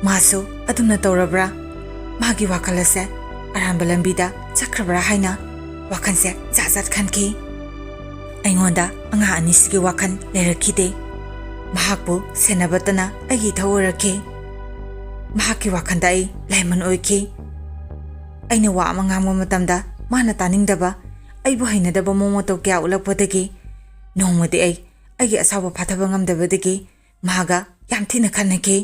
ꯃꯥꯁꯨ ꯑꯗꯨꯝꯅ ꯇꯧꯔꯕ꯭ꯔꯥ? ꯃꯥꯒꯤ ꯋꯥꯈꯜ ꯑꯁꯦ ꯑꯔꯥꯟꯕ ꯂꯝꯕꯤꯗ ꯆꯠꯈ꯭ꯔꯕ꯭ꯔꯥ ꯍꯥꯏꯅ ꯋꯥꯈꯜꯁꯦ ꯖꯥꯠ ꯖꯥꯠ ꯈꯟꯈꯤ꯫ ꯑꯩꯉꯣꯟꯗ ꯑꯉꯥꯡ ꯑꯅꯤꯁꯤꯒꯤ ꯋꯥꯈꯜ ꯂꯩꯔꯛꯈꯤꯗꯦ꯫ ꯃꯍꯥꯛꯄꯨ ꯁꯦꯟꯅꯕꯇꯅ ꯑꯩꯒꯤ ꯏꯊꯧ ꯑꯣꯏꯔꯛꯈꯤ꯫ ꯃꯍꯥꯛꯀꯤ ꯋꯥꯈꯜꯗ ꯑꯩ ꯂꯥꯏꯃꯟ ꯑꯣꯏꯈꯤ꯫ ꯑꯩꯅ ꯋꯥ ꯑꯃ ꯉꯥꯡꯕ ꯃꯇꯝꯗ ꯃꯥꯅ ꯇꯥꯅꯤꯡꯗꯕ, ꯑꯩꯕꯨ ꯍꯩꯅꯗꯕ ꯃꯑꯣꯡ ꯃꯇꯧ ꯀꯌꯥ ꯎꯠꯂꯛꯄꯗꯒꯤ ꯅꯣꯡꯃꯗꯤ ꯑꯩ ꯑꯩꯒꯤ ꯑꯁꯥꯎꯕ ꯐꯥꯊꯕ ꯉꯝꯗꯕꯗꯒꯤ ꯃꯍꯥꯛꯀ ꯌꯥꯝ ꯊꯤꯅ ꯈꯠꯅꯈꯤ꯫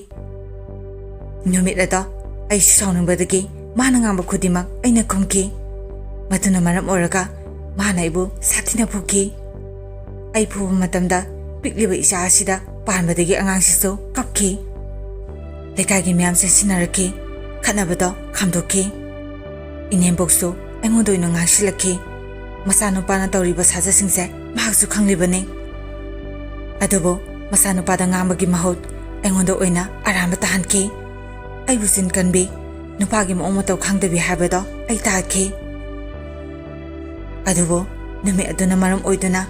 ꯅꯨꯃꯤꯠ ꯑꯗꯣ ꯑꯩꯁꯨ ꯁꯥꯎꯅꯤꯡꯕꯗꯒꯤ ꯃꯥꯅ ꯉꯥꯡꯕ ꯈꯨꯗꯤꯡꯃꯛ ꯑꯩꯅ ꯈꯨꯝꯈꯤ꯫ ꯃꯗꯨꯅ ꯃꯔꯝ ꯑꯣꯏꯔꯒ ꯃꯥꯅ ꯑꯩꯕꯨ ꯁꯥꯊꯤꯅ ꯐꯨꯈꯤ꯫ ꯑꯩ ꯐꯨꯕ ꯃꯇꯝꯗ ꯄꯤꯛꯂꯤꯕ ꯏꯆꯥ ꯑꯁꯤꯗ ꯄꯥꯟꯕꯗꯒꯤ ꯑꯉꯥꯡꯁꯤꯁꯨ ꯀꯞꯈꯤ꯫ ꯂꯩꯀꯥꯏꯒꯤ ꯃꯤꯌꯥꯝ ꯆꯦꯟꯁꯤꯟꯅꯔꯛꯈꯤ꯫ ꯈꯠꯅꯕꯗꯣ ꯈꯥꯝꯗꯣꯛꯈꯤ꯫ ꯏꯅꯦꯝꯕꯣꯛꯁꯨ ꯑꯩꯉꯣꯟꯗ ꯑꯣꯏꯅ ꯉꯥꯡꯁꯤꯜꯂꯛꯈꯤ꯫ ꯃꯆꯥꯅꯨꯄꯥꯅ ꯇꯧꯔꯤꯕ ꯁꯥꯖꯠꯁꯤꯡꯁꯦ ꯃꯍꯥꯛꯁꯨ ꯈꯪꯂꯤꯕꯅꯤ꯫ ꯑꯗꯨꯕꯨ ꯃꯆꯥꯅꯨꯄꯥꯗ ꯉꯥꯡꯕꯒꯤ ꯃꯍꯨꯠ ꯑꯩꯉꯣꯟꯗ ꯑꯣꯏꯅ ꯑꯔꯥꯟꯕ ꯇꯥꯍꯟꯈꯤ꯫ ꯑꯩꯕꯨ ꯆꯤꯟ ꯀꯟꯕꯤ, ꯅꯨꯄꯥꯒꯤ ꯃꯑꯣꯡ ꯃꯇꯧ ꯈꯪꯗꯕꯤ ꯍꯥꯏꯕꯗꯣ ꯑꯩ ꯇꯥꯈꯤ꯫ ꯑꯗꯨꯕꯨ ꯅꯨꯃꯤꯠ ꯑꯗꯨꯅ ꯃꯔꯝ ꯑꯣꯏꯗꯨꯅ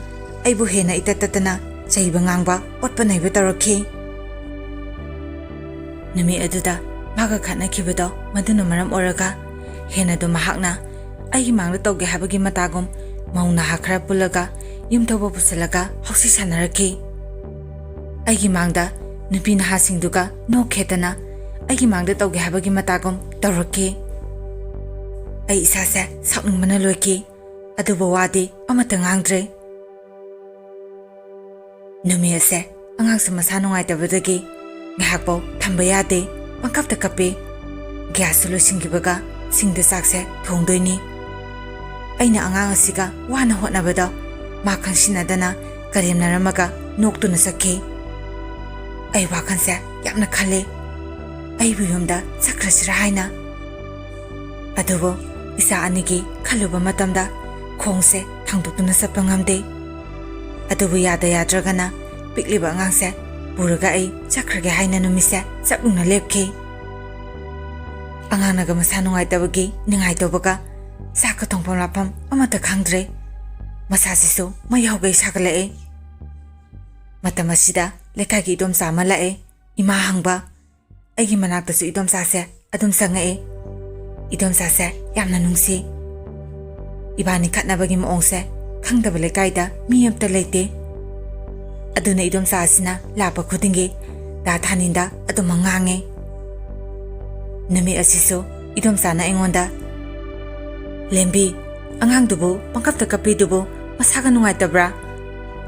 ꯑꯩꯕꯨ ꯍꯦꯟꯅ ꯏꯇꯠ ꯇꯠꯇꯅ ꯆꯩꯕ ꯉꯥꯡꯕ, ꯑꯣꯠꯄ ꯅꯩꯕ ꯇꯧꯔꯛꯈꯤ꯫ ꯅꯨꯃꯤꯠ ꯑꯗꯨꯗ ꯃꯥꯒ ꯈꯠꯅꯈꯤꯕꯗꯣ ꯃꯗꯨꯅ ꯃꯔꯝ ꯑꯣꯏꯔꯒ ꯍꯦꯟꯅꯗꯨ ꯃꯍꯥꯛꯅ ꯑꯩꯒꯤ ꯃꯥꯡꯗ ꯇꯧꯒꯦ ꯍꯥꯏꯕꯒꯤ ꯃꯇꯥꯒꯨꯝ ꯃꯧ ꯅꯍꯥ ꯈꯔ ꯄꯨꯜꯂꯒ ꯌꯨꯝ ꯊꯧꯕ ꯄꯨꯁꯤꯜꯂꯒ ꯍꯧꯁꯤ ꯁꯥꯟꯅꯔꯛꯈꯤ꯫ ꯑꯩꯒꯤ ꯃꯥꯡꯗ ꯅꯨꯄꯤ ꯅꯍꯥꯁꯤꯡꯗꯨꯒ ꯅꯣꯛ ꯈꯦꯠꯇꯅ ꯑꯩꯒꯤ ꯃꯥꯡꯗ ꯇꯧꯒꯦ ꯍꯥꯏꯕꯒꯤ ꯃꯇꯥꯒꯨꯝ ꯇꯧꯔꯛꯈꯤ꯫ ꯑꯩ ꯏꯁꯥꯁꯦ ꯁꯥꯎꯅꯤꯡꯕꯅ ꯂꯣꯏꯈꯤ꯫ ꯑꯗꯨꯕꯨ ꯋꯥꯗꯤ ꯑꯃꯠꯇ ꯉꯥꯡꯗ꯭ꯔꯦ꯫ ꯅꯨꯃꯤꯠ ꯑꯁꯦ ꯑꯉꯥꯡꯁꯨ ꯃꯁꯥ ꯅꯨꯡꯉꯥꯏꯇꯕꯗꯒꯤ ꯉꯥꯏꯍꯥꯛꯐꯥꯎ ꯊꯝꯕ ꯌꯥꯗꯦ, ꯄꯪꯀꯞꯇ ꯀꯞꯄꯤ꯫ ꯒ꯭ꯌꯥꯁꯁꯨ ꯂꯣꯏꯁꯤꯟꯈꯤꯕꯒ ꯁꯤꯡꯗ ꯆꯥꯛꯁꯦ ꯊꯣꯡꯗꯣꯏꯅꯤ꯫ ꯑꯩꯅ ꯑꯉꯥꯡ ꯑꯁꯤꯒ ꯋꯥꯅ ꯍꯣꯠꯅꯕꯗꯣ ꯃꯥ ꯈꯪꯁꯤꯟꯅꯗꯅ ꯀꯔꯦꯝꯅꯔꯝꯃꯒ ꯅꯣꯛꯇꯨꯅ ꯆꯠꯈꯤ꯫ ꯑꯩ ꯋꯥꯈꯜꯁꯦ ꯌꯥꯝꯅ ꯈꯜꯂꯤ, ꯑꯩꯕꯨ ꯌꯨꯝꯗ ꯆꯠꯈ꯭ꯔꯁꯤꯔꯥ ꯍꯥꯏꯅ꯫ ꯑꯗꯨꯕꯨ ꯏꯆꯥ ꯑꯅꯤꯒꯤ ꯈꯜꯂꯨꯕ ꯃꯇꯝꯗ ꯈꯣꯡꯁꯦ ꯊꯥꯡꯗꯣꯛꯇꯨꯅ ꯆꯠꯄ ꯉꯝꯗꯦ꯫ ꯑꯗꯨꯕꯨ ꯌꯥꯗ ꯌꯥꯗ꯭ꯔꯒꯅ ꯄꯤꯛꯂꯤꯕ ꯑꯉꯥꯡꯁꯦ ꯄꯨꯔꯒ ꯑꯩ ꯆꯠꯈ꯭ꯔꯒꯦ ꯍꯥꯏꯅ ꯅꯨꯃꯤꯠꯁꯦ ꯆꯞ ꯌꯨꯡꯅ ꯂꯦꯞꯈꯤ꯫ ꯑꯉꯥꯡꯅꯒ ꯃꯁꯥ ꯅꯨꯡꯉꯥꯏꯇꯕꯒꯤ ꯅꯤꯡꯉꯥꯏ ꯇꯧꯕꯒ ꯆꯥꯛꯀ ꯊꯣꯡꯐꯝ ꯂꯥꯞꯐꯝ ꯑꯃꯠꯇ ꯈꯪꯗ꯭ꯔꯦ꯫ ꯃꯁꯥꯁꯤꯁꯨ ꯃꯩ ꯍꯧꯒꯩ ꯁꯥꯒꯠꯂꯛꯑꯦ꯫ ꯃꯇꯝ ꯑꯁꯤꯗ ꯂꯩꯀꯥꯏꯒꯤ ꯏꯗꯣꯝꯆꯥ ꯑꯃ ꯂꯥꯛꯑꯦ꯫ ꯏꯃꯥ ꯍꯪꯕ꯫ ꯑꯩꯒꯤ ꯃꯅꯥꯛꯇꯁꯨ ꯏꯗꯣꯝꯆꯥꯁꯦ ꯑꯗꯨꯝ ꯆꯪꯉꯛꯑꯦ꯫ ꯏꯗꯣꯝꯆꯥꯁꯦ ꯌꯥꯝꯅ ꯅꯨꯡꯁꯤ꯫ ꯏꯕꯥꯅꯤ ꯈꯠꯅꯕꯒꯤ ꯃꯑꯣꯡꯁꯦ ꯈꯪꯗꯕ ꯂꯩꯀꯥꯏꯗ ꯃꯤ ꯑꯝꯇ ꯂꯩꯇꯦ꯫ ꯑꯗꯨꯅ ꯏꯗꯣꯝꯆꯥ ꯑꯁꯤꯅ ꯂꯥꯛꯄ ꯈꯨꯗꯤꯡꯒꯤ ꯗꯥ ꯊꯥꯅꯤꯟꯗ ꯑꯗꯨꯃꯛ ꯉꯥꯡꯉꯦ꯫ ꯅꯨꯃꯤꯠ ꯑꯁꯤꯁꯨ ꯏꯗꯣꯝꯆꯥꯅ ꯑꯩꯉꯣꯟꯗ, "ꯂꯦꯝꯕꯤ, ꯑꯉꯥꯡꯗꯨꯕꯨ ꯄꯪꯀꯞꯇ ꯀꯞꯄꯤꯗꯨꯕꯨ ꯃꯁꯥꯒ ꯅꯨꯡꯉꯥꯏꯇꯕ꯭ꯔꯥ?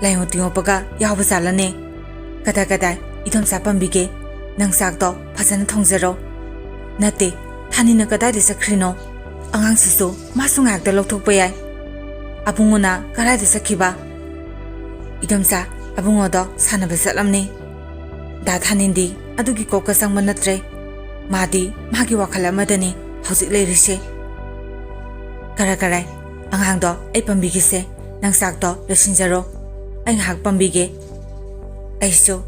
ꯂꯥꯏꯑꯣꯡ ꯇꯤꯡꯉꯣꯛꯄꯒ ꯌꯥꯎꯕ ꯖꯥꯠꯂꯅꯦ? ꯀꯗꯥꯏ ꯀꯗꯥꯏ ꯏꯗꯣꯝꯆꯥ ꯄꯥꯝꯕꯤꯒꯦ? ꯅꯪ ꯆꯥꯛꯇꯣ ꯐꯖꯅ ꯊꯣꯡꯖꯔꯣ꯫ ꯅꯠꯇꯦ, ꯊꯥꯅꯤꯅ ꯀꯗꯥꯏꯗ ꯆꯠꯈ꯭ꯔꯤꯅꯣ? ꯑꯉꯥꯡꯁꯤꯁꯨ ꯃꯥꯁꯨ ꯉꯥꯏꯍꯥꯛꯇ ꯂꯧꯊꯣꯛꯄ ꯌꯥꯏ꯫ ꯑꯕꯨꯡꯉꯣꯅ ꯀꯗꯥꯏꯗ ꯆꯠꯈꯤꯕ?" "ꯏꯗꯣꯝꯆꯥ, ꯑꯕꯨꯡꯉꯣꯗꯣ ꯁꯥꯟꯅꯕ ꯆꯠꯂꯝꯅꯤ꯫ ꯗꯥ ꯊꯥꯅꯤꯟꯗꯤ ꯑꯗꯨꯒꯤ ꯀꯣꯛꯀ ꯆꯪꯕ ꯅꯠꯇ꯭ꯔꯦ꯫ ꯃꯥꯗꯤ ꯃꯥꯒꯤ ꯋꯥꯈꯜ ꯑꯃꯗꯅꯤ ꯍꯧꯖꯤꯛ ꯂꯩꯔꯤꯁꯦ꯫ ꯀꯔꯥꯏ ꯀꯔꯥꯏ, ꯑꯉꯥꯡꯗꯣ ꯑꯩ ꯄꯥꯝꯕꯤꯒꯦꯁꯦ꯫ ꯅꯪ ꯆꯥꯛꯇꯣ ꯂꯣꯏꯁꯤꯟꯖꯔꯣ, ꯑꯩ ꯉꯥꯏꯍꯥꯛ ꯄꯥꯝꯕꯤꯒꯦ꯫ ꯑꯩꯁꯨ,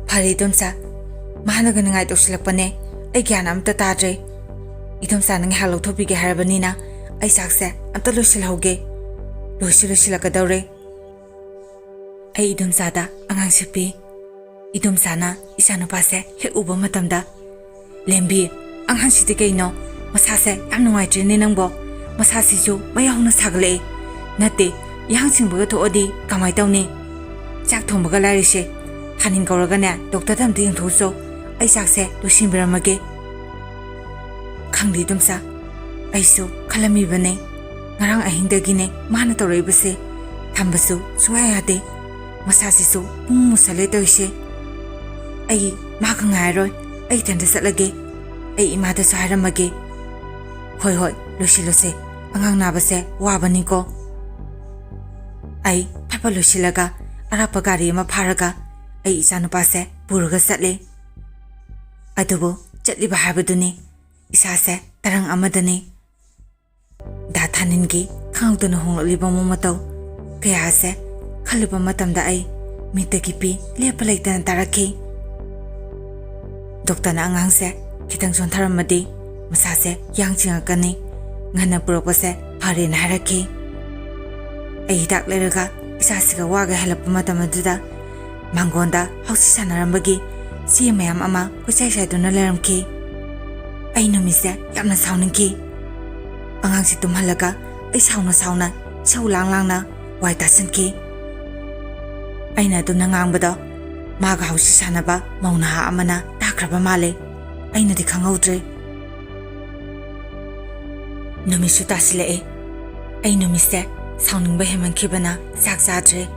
ꯐꯔꯦ ꯏꯗꯣꯝꯆꯥ, ꯃꯥꯅꯒ ꯅꯤꯡꯉꯥꯏ ꯇꯧꯁꯤꯜꯂꯛꯄꯅꯦ꯫ ꯑꯩ ꯒ꯭ꯌꯥꯟ ꯑꯝꯇ ꯇꯥꯗ꯭ꯔꯦ꯫ ꯏꯗꯣꯝꯆꯥꯅ ꯉꯥꯏꯍꯥꯛ ꯂꯧꯊꯣꯛꯄꯤꯒꯦ ꯍꯥꯏꯔꯕꯅꯤꯅ ꯑꯩ ꯆꯥꯛꯁꯦ ꯑꯝꯇ ꯂꯣꯏꯁꯤꯜꯍꯧꯒꯦ꯫ ꯂꯣꯏꯁꯨ ꯂꯣꯏꯁꯤꯜꯂꯛꯀꯗꯧꯔꯦ꯫ ꯑꯩ ꯏꯗꯣꯝꯆꯥꯗ ꯑꯉꯥꯡꯁꯦ ꯄꯤ꯫" ꯏꯗꯣꯝꯆꯥꯅ ꯏꯆꯥꯅꯨꯄꯥꯁꯦ ꯍꯦꯛ ꯎꯕ ꯃꯇꯝꯗ, "ꯂꯦꯝꯕꯤ, ꯑꯉꯥꯡꯁꯤꯗꯤ ꯀꯩꯅꯣ? ꯃꯁꯥꯁꯦ ꯌꯥꯝ ꯅꯨꯡꯉꯥꯏꯇ꯭ꯔꯦꯅꯦ ꯅꯪꯕꯣ꯫ ꯃꯁꯥꯁꯤꯁꯨ ꯃꯌꯥ ꯍꯧꯅ ꯁꯥꯒꯠꯂꯛꯑꯦ꯫ ꯅꯠꯇꯦ, ꯌꯥꯍꯪ ꯁꯤꯡꯕꯒ ꯊꯣꯛꯑꯗꯤ ꯀꯃꯥꯏ ꯇꯧꯅꯤ? ꯆꯥꯛ ꯊꯣꯡꯕꯒ ꯂꯥꯏꯔꯤꯁꯦ꯫ ꯊꯥꯅꯤꯟ ꯀꯧꯔꯒꯅꯦ, ꯗꯣꯛꯇꯔꯗ ꯑꯝꯇ ꯌꯦꯡꯊꯣꯛꯎꯆꯣ꯫ ꯑꯩ ꯆꯥꯛꯁꯦ ꯂꯣꯏꯁꯤꯟꯕꯤꯔꯝꯃꯒꯦ꯫" "ꯈꯪꯗꯦ ꯏꯗꯣꯝꯆꯥ, ꯑꯩꯁꯨ ꯈꯜꯂꯝꯃꯤꯕꯅꯦ꯫ ꯉꯔꯥꯡ ꯑꯍꯤꯡꯗꯒꯤꯅꯦ ꯃꯥꯅ ꯇꯧꯔꯛꯏꯕꯁꯦ꯫ ꯊꯝꯕꯁꯨ ꯁꯨꯡꯌꯥ ꯌꯥꯗꯦ꯫ ꯃꯁꯥꯁꯤꯁꯨ ꯄꯨꯡ ꯃꯨꯁꯜꯂꯦ ꯇꯧꯔꯤꯁꯦ꯫ ꯑꯩ ꯃꯥꯒ ꯉꯥꯏꯔꯔꯣꯏ꯫ ꯑꯩ ꯏꯊꯟꯇ ꯆꯠꯂꯒꯦ꯫ ꯑꯩ ꯏꯃꯥꯗꯁꯨ ꯍꯥꯏꯔꯝꯃꯒꯦ꯫" "ꯍꯣꯏ, ꯍꯣꯏ, ꯂꯣꯏꯁꯤꯜꯂꯨꯁꯦ꯫ ꯑꯉꯥꯡ ꯅꯥꯕꯁꯦ ꯋꯥꯕꯅꯤꯀꯣ꯫" ꯑꯩ ꯐꯠ ꯐꯠ ꯂꯣꯏꯁꯤꯜꯂꯒ ꯑꯔꯥꯞꯄ ꯒꯥꯔꯤ ꯑꯃ ꯐꯥꯔꯒ ꯑꯩ ꯏꯆꯥꯅꯨꯄꯥꯁꯦ ꯄꯨꯔꯒ ꯆꯠꯂꯦ꯫ ꯑꯗꯨꯕꯨ ꯆꯠꯂꯤꯕ ꯍꯥꯏꯕꯗꯨꯅꯤ, ꯏꯁꯥꯁꯦ ꯇꯔꯪ ꯑꯃꯗꯅꯤ꯫ ꯗꯥ ꯊꯥꯅꯤꯟꯒꯤ ꯈꯪꯍꯧꯗꯅ ꯍꯣꯡꯂꯛꯂꯤꯕ ꯃꯑꯣꯡ ꯃꯇꯧ ꯀꯌꯥꯁꯦ ꯈꯜꯂꯨꯕ ꯃꯇꯝꯗ ꯑꯩ ꯃꯤꯠꯇꯒꯤ ꯄꯤ ꯂꯦꯞꯄ ꯂꯩꯇꯅ ꯇꯥꯔꯛꯈꯤ꯫ ꯗꯣꯛꯇꯔꯅ ꯑꯉꯥꯡꯁꯦ ꯈꯤꯇꯪ ꯆꯣꯟꯊꯔꯝꯃꯗꯤ ꯃꯁꯥꯁꯦ ꯌꯥꯡ ꯆꯤꯡꯉꯛꯀꯅꯤ, ꯉꯟꯅ ꯄꯨꯔꯛꯄꯁꯦ ꯐꯔꯦꯅ ꯍꯥꯏꯔꯛꯈꯤ꯫ ꯑꯩ ꯍꯤꯗꯥꯛ ꯂꯩꯔꯒ ꯏꯆꯥꯁꯤꯒ ꯋꯥꯒ ꯍꯜꯂꯛꯄ ꯃꯇꯝ ꯑꯗꯨꯗ ꯃꯥꯡꯒꯣꯟꯗ ꯍꯧꯁꯤ ꯁꯥꯟꯅꯔꯝꯕꯒꯤ ꯆꯦ ꯃꯌꯥꯝ ꯑꯃ ꯀꯣꯏꯆꯥꯏ ꯆꯥꯏꯗꯨꯅ ꯂꯩꯔꯝꯈꯤ꯫ ꯑꯩ ꯅꯨꯃꯤꯠꯁꯦ ꯌꯥꯝꯅ ꯁꯥꯎꯅꯤꯡꯈꯤ꯫ ꯑꯉꯥꯡꯁꯤ ꯇꯨꯝꯍꯜꯂꯒ ꯑꯩ ꯁꯥꯎꯅ ꯁꯥꯎꯅ ꯏꯁꯧ ꯂꯥꯡ ꯂꯥꯡꯅ ꯋꯥꯏ ꯇꯥꯁꯤꯟꯈꯤ꯫ ꯑꯩꯅ ꯑꯗꯨꯝꯅ ꯉꯥꯡꯕꯗꯣ ꯃꯥꯒ ꯍꯧꯁꯤ ꯁꯥꯟꯅꯕ ꯃꯧ ꯅꯍꯥ ꯑꯃꯅ ꯇꯥꯈ꯭ꯔꯕ ꯃꯥꯜꯂꯦ꯫ ꯑꯩꯅꯗꯤ ꯈꯪꯍꯧꯗ꯭ꯔꯦ꯫ ꯅꯨꯃꯤꯠꯁꯨ ꯇꯥꯁꯤꯜꯂꯛꯑꯦ꯫ ꯑꯩ ꯅꯨꯃꯤꯠꯁꯦ ꯁꯥꯎꯅꯤꯡꯕ ꯍꯦꯟꯃꯟꯈꯤꯕꯅ ꯆꯥꯛ ꯆꯥꯗ꯭ꯔꯦ꯫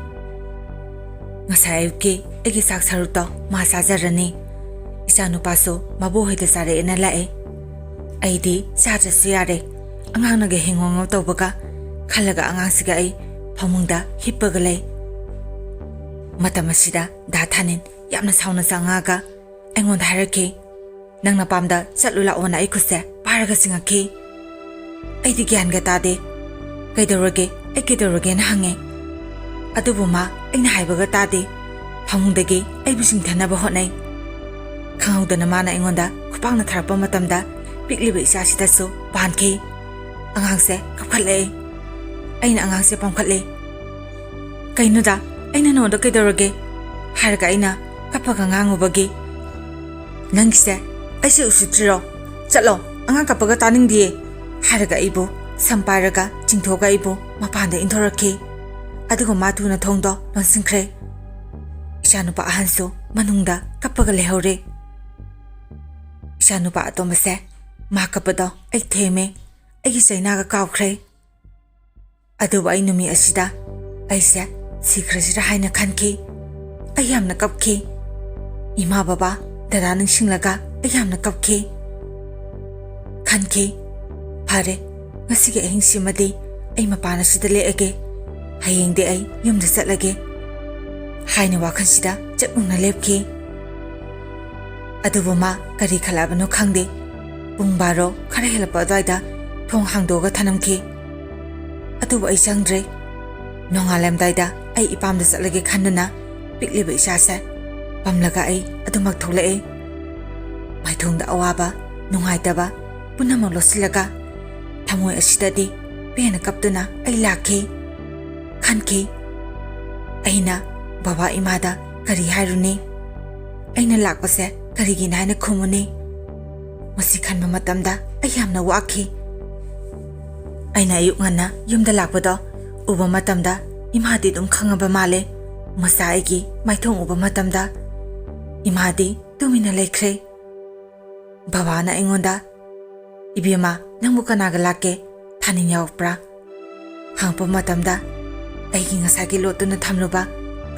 ꯉꯁꯥꯏ ꯑꯌꯨꯛꯀꯤ ꯑꯩꯒꯤ ꯆꯥꯛ ꯁꯔꯨꯛꯇꯣ ꯃꯥ ꯆꯥꯖꯔꯅꯤ꯫ ꯏꯆꯥꯅꯨꯄꯥꯁꯨ ꯃꯕꯣꯛ ꯍꯣꯏꯗ ꯆꯥꯔꯛꯑꯦꯅ ꯂꯥꯛꯑꯦ꯫ ꯑꯩꯗꯤ ꯆꯥꯗ꯭ꯔꯁꯨ ꯌꯥꯔꯦ, ꯑꯉꯥꯡꯅꯒ ꯍꯦꯡꯉꯣꯉꯣ ꯇꯧꯕꯒ ꯈꯜꯂꯒ ꯑꯉꯥꯡꯁꯤꯒ ꯑꯩ ꯐꯃꯨꯡꯗ ꯍꯤꯞꯄꯒ ꯂꯩ꯫ ꯃꯇꯝ ꯑꯁꯤꯗ ꯗꯥ ꯊꯥꯅꯤꯟ ꯌꯥꯝꯅ ꯁꯥꯎꯅ ꯆꯪꯉꯛꯑꯒ ꯑꯩꯉꯣꯟꯗ ꯍꯥꯏꯔꯛꯈꯤ, "ꯅꯪ ꯅꯄꯥꯝꯗ ꯆꯠꯂꯨ ꯂꯥꯛꯑꯣꯅ ꯑꯩ ꯈꯨꯠꯁꯦ ꯄꯥꯏꯔꯒ ꯆꯤꯡꯉꯛꯈꯤ꯫ ꯑꯩꯗꯤ ꯒ꯭ꯌꯥꯟꯒ ꯇꯥꯗꯦ꯫ "ꯀꯩꯗꯧꯔꯒꯦ? ꯑꯩ ꯀꯩꯗꯧꯔꯒꯦꯅ?" ꯍꯪꯉꯦ꯫ ꯑꯗꯨꯕꯨ ꯃꯥ ꯑꯩꯅ ꯍꯥꯏꯕꯒ ꯇꯥꯗꯦ꯫ ꯐꯃꯨꯡꯗꯒꯤ ꯑꯩꯕꯨ ꯆꯤꯡꯊꯅꯕ ꯍꯣꯠꯅꯩ꯫ ꯈꯪꯍꯧꯗꯅ ꯃꯥꯅ ꯑꯩꯉꯣꯟꯗ ꯈꯨꯄꯥꯛꯅ ꯊꯥꯔꯛꯄ ꯃꯇꯝꯗ ꯄꯤꯛꯂꯤꯕ ꯏꯆꯥꯁꯤꯗꯁꯨ ꯄꯥꯟꯈꯤ꯫ ꯑꯉꯥꯡꯁꯦ ꯀꯞꯈꯠꯂꯛꯑꯦ꯫ ꯑꯩꯅ ꯑꯉꯥꯡꯁꯦ ꯄꯝꯈꯠꯂꯦ꯫ "ꯀꯩꯅꯣꯗ, ꯑꯩꯅ ꯅꯉꯣꯟꯗ ꯀꯩꯗꯧꯔꯒꯦ?" ꯍꯥꯏꯔꯒ ꯑꯩꯅ ꯀꯞꯄꯒ ꯉꯥꯡꯉꯨꯕꯒꯤ, "ꯅꯪꯒꯤꯁꯦ ꯑꯩꯁꯦ ꯎꯁꯤꯠꯇ꯭ꯔꯤꯔꯣ? ꯆꯠꯂꯣ, ꯑꯉꯥꯡ ꯀꯞꯄꯒ ꯇꯥꯅꯤꯡꯗꯤꯌꯦ," ꯍꯥꯏꯔꯒ ꯑꯩꯕꯨ ꯁꯝ ꯄꯥꯏꯔꯒ ꯆꯤꯡꯊꯣꯛꯑꯒ ꯑꯩꯕꯨ ꯃꯄꯥꯟꯗ ꯏꯟꯊꯣꯔꯛꯈꯤ꯫ ꯑꯗꯨꯒ ꯃꯥ ꯊꯨꯅ ꯊꯣꯡꯗꯣ ꯂꯣꯟꯁꯤꯟꯈ꯭ꯔꯦ꯫ ꯏꯆꯥꯅꯨꯄꯥ ꯑꯍꯟꯁꯨ ꯃꯅꯨꯡꯗ ꯀꯞꯄꯒ ꯂꯩꯍꯧꯔꯦ꯫ ꯏꯆꯥꯅꯨꯄꯥ ꯑꯇꯣꯝꯕꯁꯦ ꯃꯥ ꯀꯞꯄꯗꯣ ꯑꯩ ꯊꯦꯝꯃꯦ꯫ ꯑꯩꯒꯤ ꯆꯩꯅꯥꯒ ꯀꯥꯎꯈ꯭ꯔꯦ꯫ ꯑꯗꯨꯕꯨ ꯑꯩ ꯅꯨꯃꯤꯠ ꯑꯁꯤꯗ ꯑꯩꯁꯦ ꯁꯤꯈ꯭ꯔꯁꯤꯔꯥ ꯍꯥꯏꯅ ꯈꯟꯈꯤ꯫ ꯑꯩ ꯌꯥꯝꯅ ꯀꯞꯈꯤ꯫ ꯏꯃꯥ, ꯕꯕꯥ, ꯗꯗꯥ ꯅꯤꯡꯁꯤꯡꯂꯒ ꯑꯩ ꯌꯥꯝꯅ ꯀꯞꯈꯤ꯫ ꯈꯟꯈꯤ, "ꯐꯔꯦ, ꯉꯁꯤꯒꯤ ꯑꯍꯤꯡꯁꯤꯃꯗꯤ ꯑꯩ ꯃꯄꯥꯟ ꯑꯁꯤꯗ ꯂꯦꯛꯑꯒꯦ꯫ ꯍꯌꯦꯡꯗꯤ ꯑꯩ ꯌꯨꯝꯗ ꯆꯠꯂꯒꯦ" ꯍꯥꯏꯅ ꯋꯥꯈꯜꯁꯤꯗ ꯆꯞ ꯌꯨꯡꯅ ꯂꯦꯞꯈꯤ꯫ ꯑꯗꯨꯕꯨ ꯃꯥ ꯀꯔꯤ ꯈꯜꯂꯛꯑꯕꯅꯣ ꯈꯪꯗꯦ, ꯄꯨꯡ ꯕꯥꯔꯣ ꯈꯔ ꯍꯦꯜꯂꯛꯄ ꯑꯗꯨꯋꯥꯏꯗ ꯊꯣꯡ ꯍꯥꯡꯗꯣꯛꯑꯒ ꯊꯅꯝꯈꯤ꯫ ꯑꯗꯨꯕꯨ ꯑꯩ ꯆꯪꯗ꯭ꯔꯦ꯫ ꯅꯣꯡꯉꯥꯜꯂꯝꯗꯥꯏꯗ ꯑꯩ ꯏꯄꯥꯝꯗ ꯆꯠꯂꯒꯦ ꯈꯟꯗꯨꯅ ꯄꯤꯛꯂꯤꯕ ꯏꯆꯥꯁꯦ ꯄꯝꯂꯒ ꯑꯩ ꯑꯗꯨꯃꯛ ꯊꯣꯛꯂꯛꯑꯦ꯫ ꯃꯥꯏꯊꯣꯡꯗ ꯑꯋꯥꯕ, ꯅꯨꯡꯉꯥꯏꯇꯕ ꯄꯨꯝꯅꯃꯛ ꯂꯣꯠꯁꯤꯜꯂꯒ ꯊꯃꯣꯏ ꯑꯁꯤꯗꯗꯤ ꯄꯦꯟꯅ ꯀꯞꯇꯨꯅ ꯑꯩ ꯂꯥꯛꯈꯤ꯫ ꯈꯟꯈꯤ, "ꯑꯩꯅ ꯕꯕꯥ ꯏꯃꯥꯗ ꯀꯔꯤ ꯍꯥꯏꯔꯨꯅꯤ? ꯑꯩꯅ ꯂꯥꯛꯄꯁꯦ ꯀꯔꯤꯒꯤꯅꯤ ꯍꯥꯏꯅ ꯈꯨꯝꯃꯨꯅꯤ?" ꯃꯁꯤ ꯈꯟꯕ ꯃꯇꯝꯗ ꯑꯩ ꯌꯥꯝꯅ ꯋꯥꯈꯤ꯫ ꯑꯩꯅ ꯑꯌꯨꯛ ꯉꯟꯅ ꯌꯨꯝꯗ ꯂꯥꯛꯄꯗꯣ ꯎꯕ ꯃꯇꯝꯗ ꯏꯃꯥꯗꯤ ꯑꯗꯨꯝ ꯈꯪꯉꯕ ꯃꯥꯜꯂꯦ꯫ ꯃꯆꯥ ꯑꯩꯒꯤ ꯃꯥꯏꯊꯣꯡ ꯎꯕ ꯃꯇꯝꯗ ꯏꯃꯥꯗꯤ ꯇꯨꯃꯤꯟꯅ ꯂꯩꯈ꯭ꯔꯦ꯫ ꯕꯕꯥꯅ ꯑꯩꯉꯣꯟꯗ, "ꯏꯕꯦꯝꯃ, ꯅꯪꯕꯨ ꯀꯅꯥꯒ ꯂꯥꯛꯀꯦ? ꯊꯥꯅꯤꯟ ꯌꯥꯎꯔꯛꯄ꯭ꯔꯥ?" ꯍꯪꯉꯛꯄ ꯃꯇꯝꯗ ꯑꯩꯒꯤ ꯉꯁꯥꯏꯒꯤ ꯂꯣꯠꯇꯨꯅ ꯊꯝꯂꯨꯕ